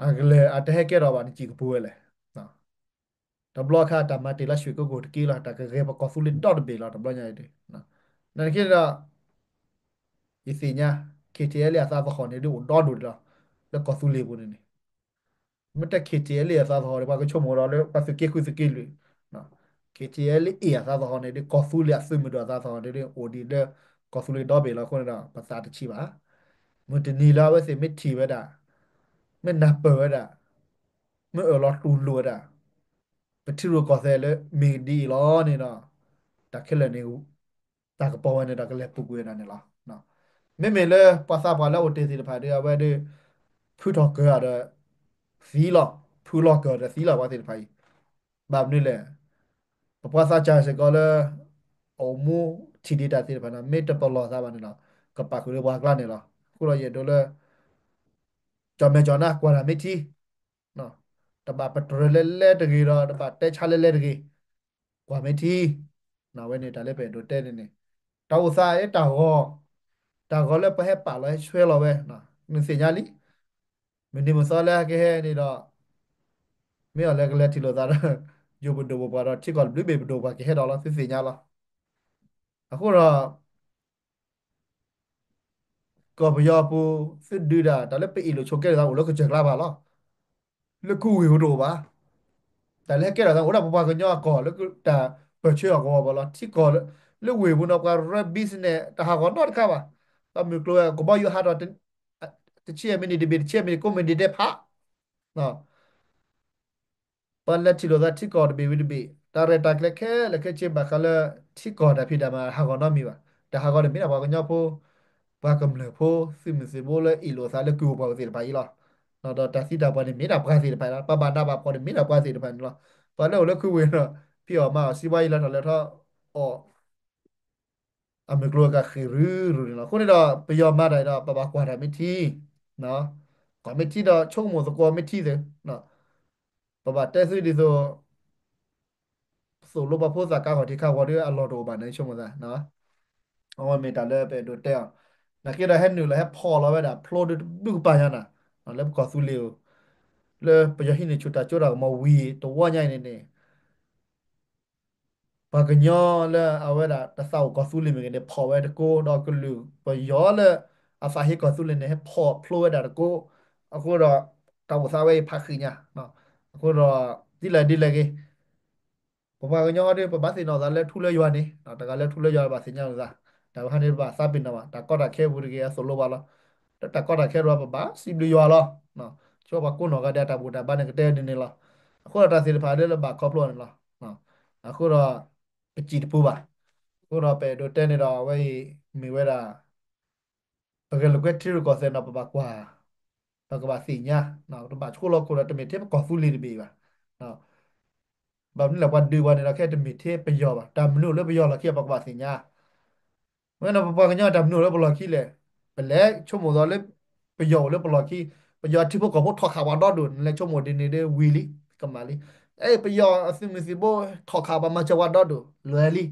အကလဲၤအတဟဲကဲထီၣ်ဘၣ်န့ၣ် စံၣ်ကပူၤဝဲလဲၣ်. တဘျီအခါ တၢ်မၤတ့ၢ်လၢရွှ့ၣ်ကိကိၣ်တက့ၢ်လီၤ. တၢ်ကဂဲၤပကီၢ်သူလ့ၤဒီတဘ့ၣ်လီၤ တဘျီညါအံၤဒုး. နာ်က့ဒီး ယသ့ၣ်ညါ ခ့ၣ်ထံၣ်အဲလ့ၣ် အသးသဟီၣ်န့ၣ်ဒုး အိၣ်ဒီဒူၣ်လီၤ လၢကီၢ်သူလ့ၤပူၤန့ၣ်န့ၣ် မ့ၢ်တဲ ခ့ၣ်ထံၣ်အဲလ့ၣ် အသးသဟီၣ်န့ၣ် ပှၤကဆိကမိၣ်ဒီးလၢပှၤသုးက့ဃုသုးက့လွံၢ်, ခ့ၣ်ထံၣ်အဲလ့ၣ် အသးသဟီၣ်န့ၣ်ဒုး ကီၢ်သူလ့ၤအသုးမုၢ်ဒိၣ်အသးသဟီၣ်န့ၣ်ဒုး အိၣ်ဒံးလၢကီၢ်သူလ့ၤဒီဘ့ၣ်လီၤ. အဃိန့ၣ်ဒီး ပသးတဆံးဘၣ်. မုၢ်တနံၤလၢအဝဲသ့ၣ်မ့ၢ်ထံၣ်ဝဲဒၣ်, မ့ၢ်နၢ်ပၢၢ်ဝဲဒၣ်, မ့ၢ်အၢၣ်လီၤတူၢ်လိာ်ဝဲဒၣ် ပထံရူၢ်ကီၢ်သဲးလၢမ့ၢ်ဒ်အံၤလီၤန့ၣ်ဒီး တၢ်ခဲလၢာ်န့ၣ် တၢ်ကပီၤဝဲန့ၣ်ဒီးကလဲၤပူၤကွံာ်ဝဲဒၣ်န့ၣ်လီၤ. မ့မ့ၢ်လၢပှၤသးပှၢ်လၢအအိၣ်တ့ၢ်သ့ၣ်တဖၣ်ဒီး အဝဲဒၣ် ဖုထီၣ်ကၢၤဒီးသံလီၤ, ဖုလီၤကၢၤဒီးသံလီၤ ပှၤသ့ၣ်တဖၣ်အံၤ. ဘၣ်မနုၤလဲၣ်, ပပှၤသးစၢ်စ့ၢ်ကီးလၢ အိၣ်မူထံၣ်ဒံးတၢ်သ့ၣ်တဖၣ်န့ၣ် မ့ၢ်တပလီၢ်သးဘၣ်န့ၣ်ဒီး ကပာ်ဃုာ်လၢပှၤကျါန့ၣ်လီၤ. အဃိဒီးယအဲၣ်ဒိးလၢ ကၠီၣ်မဲာ်ကၠီၣ်နါကွၢ်တၢ်မ့ၢ်ထံ တဘၣ်ပတြၢၤလဲၤလဲၤတဂ့ၤဒီး တဘၣ်တဲဆါလဲၤလဲၤတဂ့ၤ, ကွၢ်မ့ၢ်ထံ. အဝဲန့ၣ်တၢ်လၢပအဲၣ်ဒိးတဲန့ၣ်န့ၣ်, တၢ်အိၣ်သးအတၢ်ဂီၤ, တၢ်ဂီၤလၢပဟဲပာ်လီၤဟဲဆွဲလီၤဝဲ, နသ့ၣ်ညါလံ. မုၢ်နံၤမုၢ်သီလၢကဟဲန့ၣ်ဒီး မ့ၢ်အီၤလၢကလဲၤထံၣ်လိာ်သးဒီး ယိၤပဒိၣ်ပပှၢ်ဒီး ထံကီၢ်တဘျုးဘ့ၣ်ပဒိၣ်ပပှၢ်ကဟဲဒီးလီၤ သုသ့ၣ်ညါလီၤ. အဃိဒီး ကီၢ်ပယီၤပူၤ သုဒုးဒၣ် တၢ်လၢပအ့ၣ်လိာ်ဆိးကဲလိာ်သးအိၣ်လၢကစၢၢ်ကျါဘၣ်လီၤ. လၢကုဝ့ၢ်ပူၤတအိၣ်ဘၣ်. တၢ်လၢဟဲကဲထီၣ်သးအိၣ်ဒၣ်ပပှၤကညီအကီၢ်လၢတၢ်ပၢၢ်ဆၢအီၤကဝီၤဘၣ်လီၤ. ထံကီၢ်လၢဝ့ၢ်ပူၤန့ၣ် ပှၤရၢ business တၢ်ဟးဂီၤနီတခါဘၣ်. ဘၣ်မုၢ်ကျိၤဝဲ ကဘီယူၤဟးထီၣ် တဆံယဲၢ်မံးနံးတဘ့ၣ် တဆံယဲၢ်မံးနံး ကိးမုၢ်နံၤဒဲးဖး ပှၤလဲၤထံၣ်လိာ်သးထံကီၢ်တဘ့ၣ်ဝံၤတဘ့ၣ် တၢ်ရဲၣ်တၢ်ကျဲၤခဲလၢာ်ခဲဆ့ဘၣ်ဃးလၢ ထံကီၢ်တၢ်ဖံးတၢ်မၤဟးဂီၤနီတမံၤဘၣ်. တၢ်ဟးဂီၤန့ၣ်မ့ၢ်ဒၣ်ပှၤကညီဖိ ပှၤကမျၢၢ်ဖိ သုးမုၢ်သံၣ်ဘိလၢအ့ၣ်လိာ်သးလၢကုၢ်ပှၤသ့ၣ်တဖၣ်အံၤလီၤ. ဒီးတၢ်သံတၢ်ပှၢ်န့ၣ်မ့ၢ်ဒၣ်ပှၤသ့ၣ်တဖၣ်လီၤ. ပှၤဘၣ်နးဘၣ်ဖှီၣ်န့ၣ်မ့ၢ်ဒၣ်ပှၤသ့ၣ်တဖၣ်န့ၣ်လီၤ. ပှၤလၢအိၣ်လၢခုဝ့ၢ်ဒီး ဖံးအီၣ်မၤအီၣ် စီးပွားရေး လၢထီၣ်လဲၤထီၣ်အီၣ် အမုၢ်ကျိၤကဃ့ၢ်ရုရုန့ၣ်လီၤ. အဃိန့ၣ်ဒီး ပယီၤမၤတၢ်အံၤဒီး ပဘၣ်ကွၢ်တၢ်မ့ၢ်ထံ, ကွၢ်မ့ၢ်ထံဒီး ဆိကမိၣ်သကိးမ့ၢ်ထံသ့, ပဘၣ်တဲသုဒ်သိး သိၣ်လိပှၤဖိသၣ်ကါဂီၤထံးခါဂီၤဒီး အလီၢ်တအိၣ်ဘၣ်န့ၣ် ဆိကမိၣ်သး, အဝဲမ့ၢ်တၢ်လၢပအဲၣ်ဒိးတဲအီၤ, နာ်က့ဒီးဟဲနုာ်လီၤဟဲဖီၣ်လီၤဝဲဒၣ် ဖျိဒုတဘုကပၤညါနၤ, လၢပကီၢ်သူလ့ၤဧိၤ, လၢပယီၤဟံးန့ၢ်ဆူၣ်တၢ်ကၠိတၢ်ကမီၤဝံၤ တဝီညါအံၤန့ၣ်န့ၣ် ပှၤကညီလၢအဝဲဒၣ်တသးအိၣ်ကီၢ်သူလ့ၤမ့ၢ်ဂ့ၤန့ၣ် ဖီၣ်ဝဲတကိး ဒီးကလုာ်ပယီၤလၢအသးဟ့ကီၢ်သူလ့ၤန့ၣ် ဟဲဖီၣ်ဖျိဝဲဒၣ်တကိး, အဃိဒီး တၢ်အိၣ်သးဝဲအံၤဖးဃံးညါ, အဃိဒီး ဒ်လဲၣ်ဒ်လဲၣ်ဂ့ၤ ပပှၤကညီဟီဒီး ပဘၣ်သ့ၣ်နီၣ်သးလၢထူလၢယွၤန့ၣ်, တဂၤလၢထူလၢယွၤဘၣ်သ့ၣ်ညါလိာ်သး, တၢ်ဝဲဟးန့ၣ် ပဘၣ်သးပ့ၤနီၣ်ဘၣ်, တၢ်ကီတၢ်ခဲပူၤတဂ့ၤ အသိၣ်လိဘၣ်လီၤ, လၢတၢ်ကီတၢ်ခဲဒီးပဘၣ်စံးဘျုးယွၤလီၤ, ဆိပှၤကိးနီၢ်ဂၤဒဲးအတၢ်ဘူၣ်တၢ်ဘါန့ၣ် ကတဲဒ်န့ၣ်လီၤ, အဃိဒီးတၢ်သ့ၣ်တဖၣ်ဒ်လၢဘၣ်ခီဖျိန့ၣ်လီၤ, အဃိဒီး ပစံးတပူၤဘၣ်, အဃိဒီးပအဲၣ်ဒိးတဲန့ၣ်ဒီး အဝဲအံၤမ့ၢ်ဝဲဒၣ် ပဂဲၤလိာ်ကွဲထံရူၢ်ကီၢ်သဲးန့ၣ် ပဘၣ်ကွၢ်, ပကဘၣ်သ့ၣ်ညါ, တဘၣ်ဆိလီၤခိၣ်ဒီး တမ့ၢ်ထဲပကီၢ်သူလ့ၤတဘ့ၣ်ဘၣ်, ဘၣ်မနုၤလဲၣ် ပှၤဒုးပှၤန့ၣ်ဒီး ခဲတမ့ၢ်ထဲပယီၤဘၣ်, တၢ်မနုၤအိၣ်လၢပယီၤလီၢ်ခံ ပကဘၣ်သ့ၣ်ညါ, ဝဲန့ၣ် ပပှၤကညီတၢ်မနုၤအိၣ်လၢပလီၢ်ခံလဲၣ်, ပလဲၤဆိကမိၣ်သိးလၢ ပယီၤအိၣ်လၢပလီၢ်ခံ, ပယီၤထံဖိကီၢ်ဖိထီၣ်ခးပှၤဒီဒိၣ် နလဲၤဆိကမိၣ်ဒ်န့ၣ်ဒီးဝံၤလံ, ကမၣ်လံ, အဲ ပယီၤအသုးမုၢ်သံၣ်ဘိထီၣ်ခးပှၤမၤစၢၤပှၤဒီဒိၣ် လွဲၤလံ,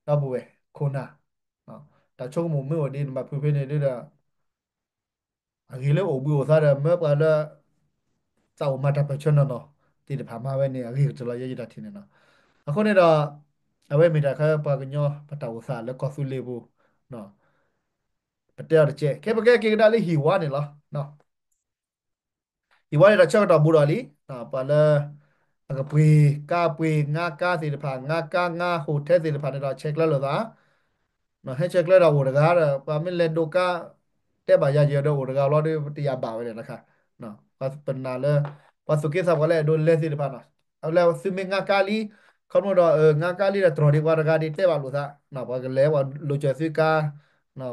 ဒီပုၢ်ဝဲၢ်ခိၣ်နၢ်, တၢ်ဆိကမိၣ်မ့ၢ်အိၣ်ဒ်နဘၣ်ဖုးဖဲန့ၣ်ဒီး အဂ့ၤလၢအိၣ်ဘှံးအိၣ်သါဒီး မၢပှၤလၢ သးအိၣ်မၤတၢ်ပၢၢ်ဆၢနီၢ်နီၢ်သ့ၣ်တဖၣ်မၤဝဲန့ၣ် အဂ့ၤကတၢၢ်လီၤ ယဲယတၢ်ထံၣ်န့ၣ်လီၤ, အဃိန့ၣ်ဒီး အဝဲမ့ၢ်တၢ်ခဲပှၤကညီ ပတၢ်အိၣ်သးလၢကီၢ်သူလ့ၤပူၤ, ပတဲအီၤတကဲး ခဲပကဲက့ၤကဒါလၢဟံၣ်ဝါန့ၣ်လီၤ. ဟံၣ်ဝါန့ၣ်ဒီးဆၢကတီၢ်ဘူးဒီးလံ, ပှၤလၢ အကပှ့ၤကါပှ့ၤငါကါသ့ၣ်တဖၣ် ငါကါငါ hotel သ့ၣ်တဖၣ်န့ၣ်ဒီး ဆဲးကျၢလိာ်သး, ဟဲဆဲးကျၢဒီးအိၣ်တဂၤဒီး ပှၤမ့ၢ်လဲၤဒိးကါ တဲဘၣ်ယၤယဲဒီးအိၣ်တဂၤလီၤဒီး ပတယာ်ဘၣ်ဝဲဒၣ်တခါ, ပနာ်လၢ ပှၤသူၣ်က့သးပှၢ်လၢအဲၣ်ဒိးလဲၤသ့ၣ်တဖၣ်နီၤ, အဝဲလၢသုမ့ၢ်ငါကါလံ, ခီဖျိဒီး ငါကါလံဒီးတြီၤဒံးပှၤတဂၤဒံးတဲဘၣ်လိာ်သး, ပှၤကလဲၤပှၤလိာ်စၢၤသုကါ,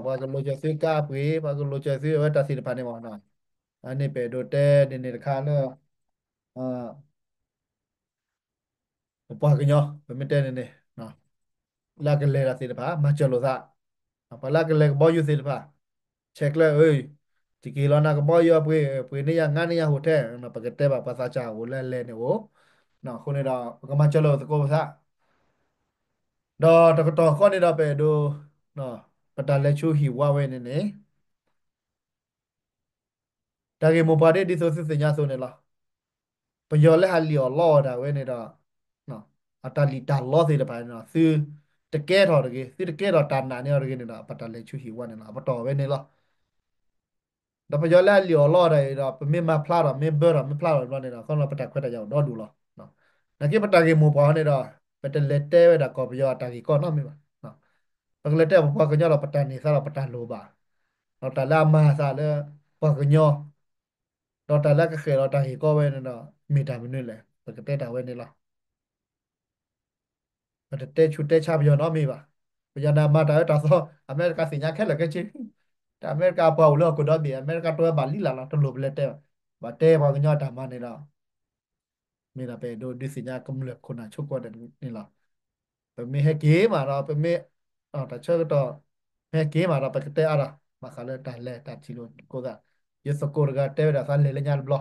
ပှၤကလိာ်စၢၤသုကါပှ့ၤ ပှၤကလိာ်စၢၤသုအဝဲတၢ်သ့ၣ်တဖၣ်န့ၣ်မး, အန့ၣ်ပအဲၣ်ဒိးတဲဒ်န့ၣ်တခါလၢ ပပှၤကညီ ပမ့ၢ်တဲန့ၣ်န့ၣ်, လၢအကလဲၤတၢ်သ့ၣ်တဖၣ် မၤစၢၤလိာ်သး, ပှၤလၢအကလဲၤကဘီယူၤသ့ၣ်တဖၣ် ဆဲးကျၢ အၢ တက့ၤလီၤနၤကဘီယူၤအပှ့ၤ ပှ့ၤန့ၢ်ယၤ ငါန့ၢ်ယၤ hotel ပကတဲဘၣ်ပှၤသးစၢ်အိၣ်လၢအလဲၤန့ၣ်အိၣ်, အဃိန့ၣ်ဒီး ပကမၤစၢၤလိာ်သကိးပသး, ဒီးတကတီၢ်ဃီန့ၣ်ဒီး ပအဲၣ်ဒိး ပတၢ်လဲၤဆူဟံၣ်ဝါဝဲန့ၣ်န့ၣ် တၢ်ဂ့ၢ်မိၢ်ပှၢ်ဒ် ဒ်သိးသုသ့ၣ်ညါအသိးန့ၣ်လီၤ. ပယီၤလၢဟးလံၣ်အီၣ်လီအီၣ်တၢ်ဝဲန့ၣ်ဒီး အတၢ်လံၣ်တၢ်လီသ့ၣ်တဖၣ်န့ၣ်ဒီး သုတကဲထီၣ်တဂ့ၤ သုတကဲထီၣ်တၢ်နာ်န့ၢ်အီၤတဂ့ၤန့ၣ်ဒီး ပတၢ်လဲၤဆူဟံၣ်ဝါန့ၣ်လီၤ. အပတီၢ်ဝဲန့ၣ်လီၤ. ဒီးပယီၤလၢအလံၣ်အီၣ်လီအီၣ်တၢ်အံၤဒီး ပမ့ၢ်မၤဖျါထီၣ် မ့ၢ်ဘၢထီၣ် မ့ၢ်ဖျါထီၣ်ဘျီန့ၣ်ဒီး ခီဖျိပတၢ်ခွဲးတၢ်ယာ်အိၣ်ဒီဒူၣ်လီၤ. နာ်က့ပတၢ်ဂ့ၢ်မိၢ်ပှၢ်န့ၣ်ဒီး ပတလဲၤတဲဝဲဒၣ်ကီၢ်ပယီၤအတၢ်ဂ့ၢ်ကီနီတမံၤဘၣ်. ပကလဲၤတဲပပှၤကညီဒီး ပတၢ်န့ၢ်သါဒီးပတၢ်လိၣ်ဘၣ်, ဒီးတၢ်လၢအမၤအသးလၢပှၤကညီ ဒီးတၢ်လၢအကဃဲၣ်လီၤတၢ်ဂ့ၢ်ကီဝဲန့ၣ်ဒီး မ့ၢ်တၢ်မနုၤလဲၣ် ပကတဲတၢ်ဝဲန့ၣ်လီၤ. ပတတဲဆူးတဲဆါပယီၤနီတမံၤဘၣ်. ပယီၤန့ၣ်မၤတၢ်အၢတၢ်သီ အမဲရကၤသ့ၣ်ညါခဲလၢာ်ခဲဆ့, တၢ်အမဲရကၤပှၤအိၣ်လၢဟီၣ်ခိၣ်ဒီဘ့ၣ် အမဲရကၤတဝဲဘၣ်လံလၢ်လီၤ တလိၣ်ပလဲၤတဲဘၣ်. ဘၣ်တဲပှၤကညီအတၢ်မၤန့ၣ်ဒီး မ့ၢ်ဒၣ်ပအဲၣ်ဒိးဒုးသ့ၣ်ညါကမျၢၢ်ခိၣ်နၢ်ဆိကီၢ်ဒၣ်န့ၣ်လီၤ. ပမ့ၢ်ဟဲက့ၤမးဒီး ပမ့ၢ် တၢ်ဆၢကတီၢ် မ့ၢ်ဟဲက့ၤမးဒီး ပကတဲအါဒီး ဘၣ်ဃးလၢတၢ်လဲၤတၢ်ထံၣ်လိာ်ကိးသး, ယသကိးတဂၤတဲဝဲဒၣ်သးလဲၤလၢညါတဘျီ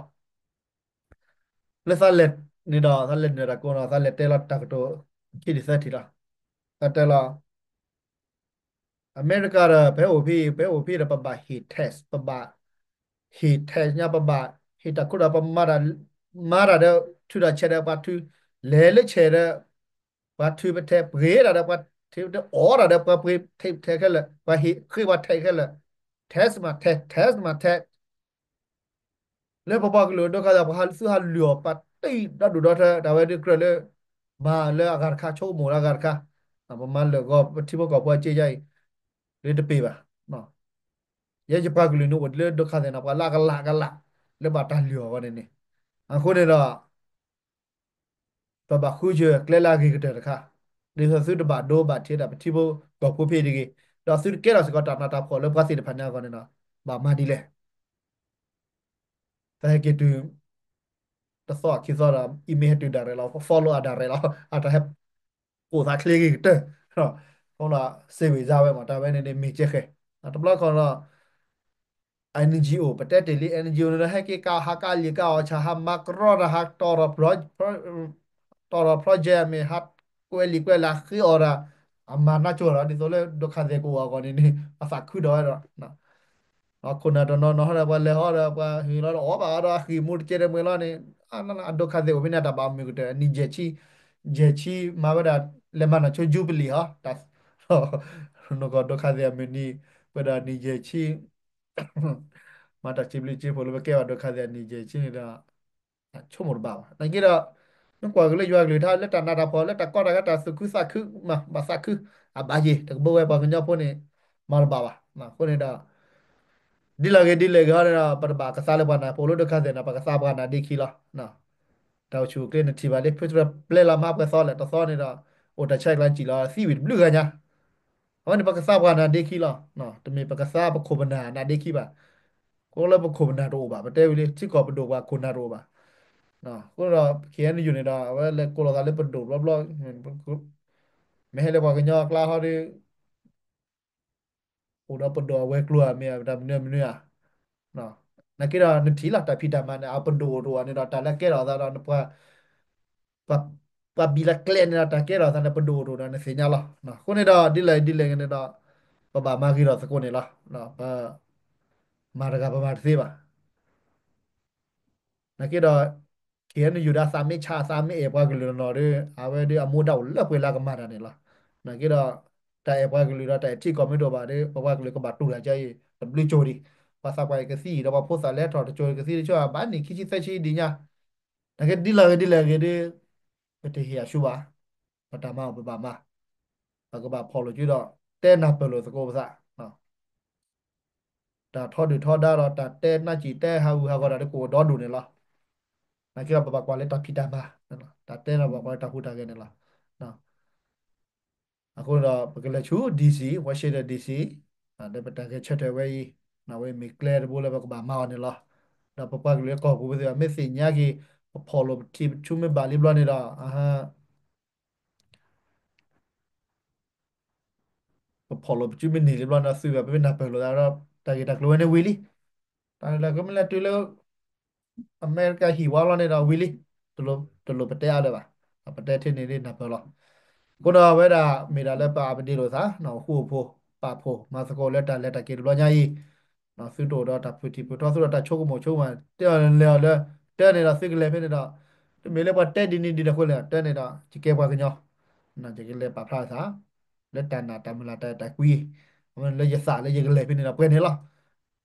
လၢသးလဲၤန့ၣ်ဒီး သးလဲၤနုာ်တၢ်ကိးဒီး သးလဲၤတဲလီၤတၢ်ကတိၤခံထံၣ်သၢထံၣ်လီၤ. သးတဲလီၤ အမဲရကၤဒီး ပဟဲအိၣ်ဖဲ ပဟဲအိၣ်ဖဲဒီး ပဘၣ်ဟ့ၣ် tax ပဘၣ် ဟ့ၣ် tax ညါ ပဘၣ်ဟ့ၣ်တၢ်ခိဒီး ပမၤတၢ် မၤတၢ်ဒီး ထုးတၢ်ဆဲးဒီးပှၤထု, လဲၤလၢဆဲးဒီး ပှၤထုပထဲး, ပှ့ၤတၢ်ဒီးပှၤထုပထဲး, အီၣ်တၢ်ဒီးပှၤပှ့ၤထဲးပထဲးခဲလၢာ်, ပှၤဟ့ၣ်ဃ့ပှၤထဲးခဲလၢာ်, tax မၤထဲး, tax မၤထဲး လၢပပှၤကလုာ်ဒိၣ်ခါဒီး ပှၤဟးသုဟးလုၢ်အီၣ် ပှၤတ့ၢ်ဒီဒူၣ်ဒီထၢ တၢ်ဝဲဒုးကြၢးလၢ မၤလၢအဂၤတခါ ဆိကမိၣ်လၢအဂၤတခါ, ပမၤလၢာ်ဂီၤ ပထံဖိကီၢ်ဖိအစ့ယါအံၤ လၢတပ့ၤဘၣ်. ယဲယပှၤကလုာ်န့ၣ် အိၣ်လၢဒိၣ်ခါသဲးနီၤ ပှၤလၢအကလးကလး လၢဘၣ်တၢ်လုၢ်အီၣ်ဝဲန့ၣ်န့ၣ်, အဃိန့ၣ်ဒီး ပဘၣ်ဃုစၢၤကျဲလၢအဂ့ၤကတၢၢ်တခါ, ဒ်သိးသုတဘၣ်ဒိဘၣ်ထံးဒၣ်ပထံဖိကီၢ်ဖိဖဲတဂ့ၤ, ဒီးသုတကဲထီၣ်စ့ၢ်ကီးတၢ်နးတၢ်ဖှီၣ်လၢပှၤသ့ၣ်တဖၣ်န့ၣ်အဂီၢ်န့ၣ်ဒီး ဘၣ်မၤဒ်လဲၣ်. သးဟဲက့ၤတုၤ တသီအခံသီဒီး email ဟဲတုၤ direct လီၤ, follow အ direct လီၤ, အတၢ်ဟဲ ကိးသးချ့ဂ့ၤကတၢၢ်, အဃိဒီး စ့ဝံၤစါဝဲမး တၢ်ဝဲန့ၣ်န့ၣ် မ့ၢ်ကဲဃဲၤ, တဘျီခီဒီး NGO ပတဲတ့ၢ်လံ NGO န့ၣ်ဒီး ဟဲက့ၤကဟးကလံာ်ကအီၣ်ဆၣ် ဟးမၤကရီတၢ် ဟးတီၢ်ထီၣ် တီၢ်ထီၣ် project မ့ၢ် ဟးကွဲးလံာ်ကွဲးလၢ် ဃ့အီၣ်တၢ်, အမၤနၢ်ကၠိၣ်ဒီး ဒ်သိးလၢ ဒုက္ခသည် ကအိၣ်အဂီၢ်န့ၣ်န့ၣ် အသးခုဒီးဝဲဒီး ခိၣ်နၢ်တနီၤနီၤဟီဒီး ပှၤလဲၤဟီဒီး ပှၤဟ့ၣ်လီၤဒီး အီၣ်ဘၣ်အီၤဒီး အဃံာ်မူတကဲတမ့ၢ်လီၤန့ၣ် အဒုက္ခသည် အိၣ်ဖဲန့ၣ် တၢ်ဘၣ်မုာ်ကတၢၢ် အနံၣ်ယဲၢ်ဆံ, ယဲၢ်ဆံ မၤဝဲဒၣ် လဲၤမၤနၢ်ဆိ jubilee ဟီ, တၢ် နကီၢ် ဒုက္ခသည် အမုၢ်နံၤ ပဝဲဒၣ်နံၣ်ယဲၢ်ဆံ မၤတၢ်စံးဘျုးစံးဖှိၣ်လၢပကဲဘၣ် ဒုက္ခသည် နံၣ်ယဲၢ်ဆံန့ၣ်ဒီး ဆိကမိၣ်တဘၣ်ဘၣ်. နာ်က့ဒီး မ့ၢ်ကွၢ်က့ၤလၢယွၤကလုၢ်ကထါ လၢတၢ်နးတၢ်ဖှီၣ် လၢတၢ်ကီတၢ်ခဲ တၢ်သူၣ်ခုသးခု မၤဘၣ်သးခု အဘၣ်ယံၤ တကဘိဝဲပှၤကညီဖိန့ၣ် မၤတဘၣ်ဘၣ်. အဃိန့ၣ်ဒီး ဒ်လဲၣ်ဂ့ၤဒ်လဲၣ်ဂ့ၤဟီန့ၣ်ဒီး ပတဘၣ်ကသါလၢပှၤနၤ ပအိၣ်လၢ ဒုက္ခသည် န့ၣ် ပကသါပှၤနၤဒ့ခံလီၤ. တၢ်အိၣ်ဆူၣ်အိၣ်ချ့နထံၣ်ဘၣ်လၢ ဖုသရၢပျဲလီၤမါပှဲၤသီလဲၣ် တသီန့ၣ်ဒီး အိၣ်တၢ်ဆဲးကျိးစံၣ်လီၤ သံဝံၤတဘျုးဂၤညါ အဝဲန့ၣ် ပကသါပှၤနၤဒ့ခံလီၤ. တမ့ၢ်ပကသါပခိၣ်ပနၢ်နၤဒ့ခံဘၣ်. ဃိလၢပခိၣ်ပနၢ်တအိၣ်ဘၣ် ပတဲဝံၤလံ ထံကီၢ်ပဒိၣ်ပှၤခိၣ်နၢ်တအိၣ်ဘၣ်. အဃိဒီး ခဲအံၤနယူၢ်န့ၣ်ဒီး အဝဲလဲၤကိးလီၤသးလၢပဒိၣ်ဘျီဘျီ မ့ၢ်ဟဲလၢပှၤကညီအကျါဟီဒီး အိၣ်ဒီးပဒိၣ်အဝဲၤကျိၤဧါ မ့ၢ်တၢ်မနုၤမနုၤဧါ. နာ်က့ဒီးနထံၣ်လီၤ တၢ်ဖံးတၢ်မၤန့ၣ် အပဒိၣ်အိၣ်တအိၣ်န့ၣ်ဒီး တၢ်လၢကဲထီၣ်သးဒီး ပှၤ ပှၤဘံၣ်လၢကျဲန့ၣ်ဒီး တၢ်ကဲထီၣ်သးန့ၣ် ပဒိၣ်အိၣ်တအိၣ်ဒီးနသ့ၣ်ညါလီၤ. အဃိန့ၣ်ဒီး ဒ်လဲၣ်ဒ်လဲၣ်ဂ့ၤန့ၣ်ဒီး ပဘၣ်မၤဂ့ၤထီၣ်သကိးန့ၣ်လီၤ. ပ မၤတဂၤပမၤတသ့ဘၣ်. နာ်က့ဒီး ခဲအံၤနယူၢ်ဒီး သးမ့ၢ်ဆါသးမ့ၢ်အဲၣ်ပှၤကလုာ်တနီၤဒီး အဝဲဒီးအမူဒါအိၣ်လၢပှဲၤလၢအကမၤတၢ်န့ၣ်လီၤ. နာ်က့ဒီး တၢ်အဲၣ်ပှၤကလုာ်ဒီးတၢ်အဲၣ်ထံကီၢ်မ့ၢ်တအိၣ်ဘၣ်ဒီး ပပှၤကလုာ်ကဘၣ်တူၢ်တၢ်ကဲအံၤ တဘျုးကၠိၤဒံး ပှၤသးပှၢ်အံၤကသံအံၤဒီး ပှၤဖိသၣ်လဲၤထီၣ်တကၠိၤကသံတကၠိၤ ဘၣ်နံၣ်ခံဆံသၢဆံဒံးညါ. နာ်က့ဒ်လဲၣ်ဂ့ၤဒ်လဲၣ်ဂ့ၤဒီး ပတဟ့ၣ်အဆူဘၣ်. ပတၢ်မၤအိၣ်ပဘၣ်မၤ ပကဘၣ်ဖီၣ်လိာ်စုဒီး တဲနၢ်ပၢၢ်လိာ်သကိးပသး တၢ်ထီဒုၣ်ထီဒါဒီး တၢ်တဲနၢ်စံၣ်တဲဟးဂူာ်ဟးဂီၤတၢ်ဒီး ကအိၣ်ဒီဒူၣ်န့ၣ်လီၤ. နာ်က့ဒီး ပဘၣ်ကွၢ်လၢတၢ်ဖံးတၢ်မၤ တၢ်တဲဒီး ပဘၣ်ကွၢ်လၢတၢ်ဟူးတၢ်ဂဲၤန့ၣ်လီၤ. အဃိဒီး ပကလဲၤဆူ DC Washington DC ဒီးပတၢ်ဂဲၤဆၢထၢၣ်ဝဲအံၤ အဝဲမ့ၢ်ကျဲတဘိလၢပကဘၣ်မၤအီၤန့ၣ်လီၤ. ဒီးပပှၤကလုာ်လၢကီၢ်ပူၤပသ့ၣ် မ့ၢ်သ့ၣ်ညါက့ၤ ပဖီၣ်လိာ်ပထံၣ်ပဆူမ့ၢ်ဘၣ်လံဘျီန့ၣ်ဒီး အဟါ ပဖီၣ်လိာ်ပစုမ့ၢ်န့ၢ်လံဘျီန့ၣ် သုးဘၣ် ပမ့ၢ်နၢ်ပၢၢ်လိာ်သးဒီး တၢ်ဂ့ၢ်တၢ်ကျိၤဝဲန့ၣ်ဝံၤလံ. တၢ်လၢကမ့ၢ်လဲၤတုၤလၢ အမဲရကၤဟံၣ်ဝါလီၤန့ၣ်ဒီးဝံၤလံ. တလိၣ်ပတဲအါလၢၤဘၣ်. ပတဲထဲန့ၣ်ဒ်နၢ်ပၢၢ်လီၤ. အဃိဒီးအဝဲဒၣ်မ့ၢ်ဒၣ်လၢပ update လိာ်သး အိၣ်ဃူအိၣ်ဖိး ပာ်ဖှိၣ်မၤသကိးလၢတၢ်လဲၤတၢ်က့ၤတဘျီညါအံၤ သုတအိၣ်ဒီးတၢ်ဖုၣ်ထံၣ်ဖုၣ်ထီ သုတအိၣ်ဒီးတၢ်ဆိကမိၣ်ဆိကမး တဲအီၤလဲၤအီၤလၢ တဲန့ၣ်ဒီးသုကလဲၤဖဲန့ၣ်ဒီး တမ့ၢ်လၢပှၤတဲဒ်န့ၣ်ဒ်န့ၣ်အဃိလဲၣ် တဲန့ၣ်ဒီး ယကဲပှၤကညီ ယကလဲၤပာ်ဖျါထီၣ်သး လၢတၢ်နာ်တၢ်မုၢ်လၢ်တၢ်အဲၣ်တၢ်ကွံ အဝဲန့ၣ်လၢယသးလၢယကလဲၤဖဲန့ၣ်ဒီးပှဲၤန့ၣ်လီၤ.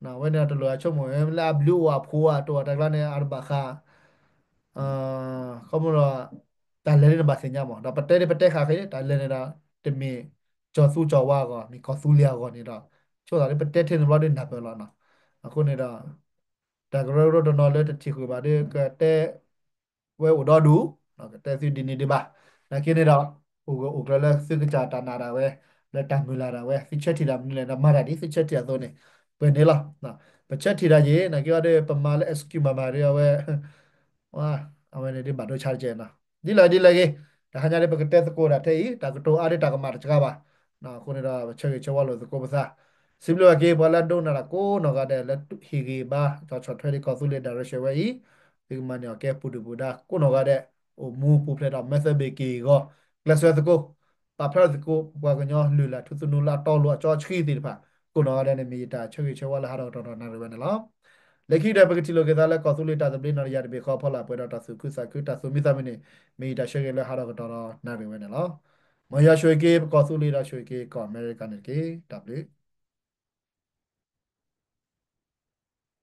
အဝဲန့ၣ်ဒီးတလိၣ်အဆိကမိၣ်လၢအဘျုးအိၣ်အဖှိၣ်အတအိၣ်အတၢ်ကျါန့ၣ် အတဘၣ်ဃး ခီဖျိဒီး တၢ်လဲၤန့ၣ်နဘၣ်သ့ၣ်ညါမး ဒီးပတဲန့ၣ်ပတဲဃာ်ဃဲ တၢ်လဲၤန့ၣ်ဒီး တမ့ၢ်ကၠီၤသူကၠီၤဝါအဂီၢ် မ့ၢ်ကီၢ်သူလ့ၤအဂီၢ်န့ၣ်ဒီး ဆိသးလၢပတဲထဲန့ၣ်ဘျီဒီးနၢ်ပၢၢ်လီၤ. အဃိန့ၣ်ဒီး တၢ်ကရၢကရိတနီၤလၢတထံၣ်ဃုာ်ဘၣ်ဒီး ကတဲဝဲအိၣ်ဒီဒူၣ် ကတဲသုဒ်န့ၣ်ဒံးဘၣ်. နာ်က့န့ၣ်ဒီး အိၣ်ဂၢၢ်အိၣ်ကျၢၤလၢသုကစၢ်တၢ်နာ်ဒၣ်ဝဲ လၢတၢ်မုၢ်လၢ်ဒၣ်ဝဲ သုဆၢထံၣ်တၢ်မနုၤလဲၣ်ဒီးမၤတၢ်ဒ်သုဆၢထံၣ်အသိးန့ၣ် ပှဲၤန့ၣ်လီၤ. ပဆၢထံၣ်တၢ်ယံၤ နာ်က့အီၤဒီး ပမၤလၢ excuse မၤမၤဒီးအဝဲ အဝဲန့ၣ်ဒ်ဘၣ်ဒိဆါတကဲးနီၤ ဒ်လဲၣ်ဒ်လဲၣ်ဂ့ၤ တဟါညါဒ်ပကတဲသကိးတၢ်ထဲအံၤ တၢ်ကတိၤအါဒ်တၢ်ကမၣ်တစှၤဘၣ်. အဃိန့ၣ်ဒီး ပဆၢဂ့ၤဆၢဝါလိာ်သကိးပသး စံးဘျုးဘၣ်က့ၤ ပှၤလၢအဒိကနၣ်တၢ်ကိးနီၢ်ဂၤဒဲး လၢဟ့ၣ်ဂံၢ်ဘါ ကၠီၣ်ဆီၣ်ထွဲဒ်ကီၢ်သူလ့ၤ direction ဝဲအံၤ သုကမၤန့ၢ်အီၤကဲပူၤဒုၣ်ပူၤဒါ ကိးနီၢ်ဂၤဒဲး အိၣ်မူပူၤဖျဲးဒီး method ဘ့ၣ်က့ၤအဂီၢ် ကျဲးစၢးသကိး ပာ်ဖျါထီၣ်သကိး ပပှၤကညီလုၢ်လၢ်ထူသနူလၢအတီအလိၤအကၠီအဆှံသ့ၣ်တဖၣ် ကိးနီၢ်ဂၤဒဲးန့ၣ် မ့ၢ်ယတၢ်ဆၢဂ့ၤဆၢဝါလၢဟးထီၣ်ကတီၢ်ဒီးနၣ်ရံၣ်ဝဲန့ၣ်လီၤ. လၢခံဒီး ပကထံၣ်လိာ်က့ၤသးလၢကီၢ်သူလ့ၤတၢ်သဘျ့နီၢ်တယၢ်တဘ့ၣ်ဃီအဖီလာ် ပှဲၤဒီးတၢ်သူၣ်ခုသးခု တၢ်သူၣ်မံသးမုာ်န့ၣ် မ့ၢ်ယတၢ်ဆၢဂ့ၤလၢဟးထီၣ်ကတီၢ်ဒီးနၣ်ရံၣ်ဝဲန့ၣ်လီၤ. မ်ယွၤဆိၣ်ဂ့ၤက့ၤ ပကီၢ်သူလ့ၤဒီးဆိၣ်ဂ့ၤက့ၤကီၢ်အမဲရကၤန့ၣ်တက့ၢ်. တၢ်ဘျုး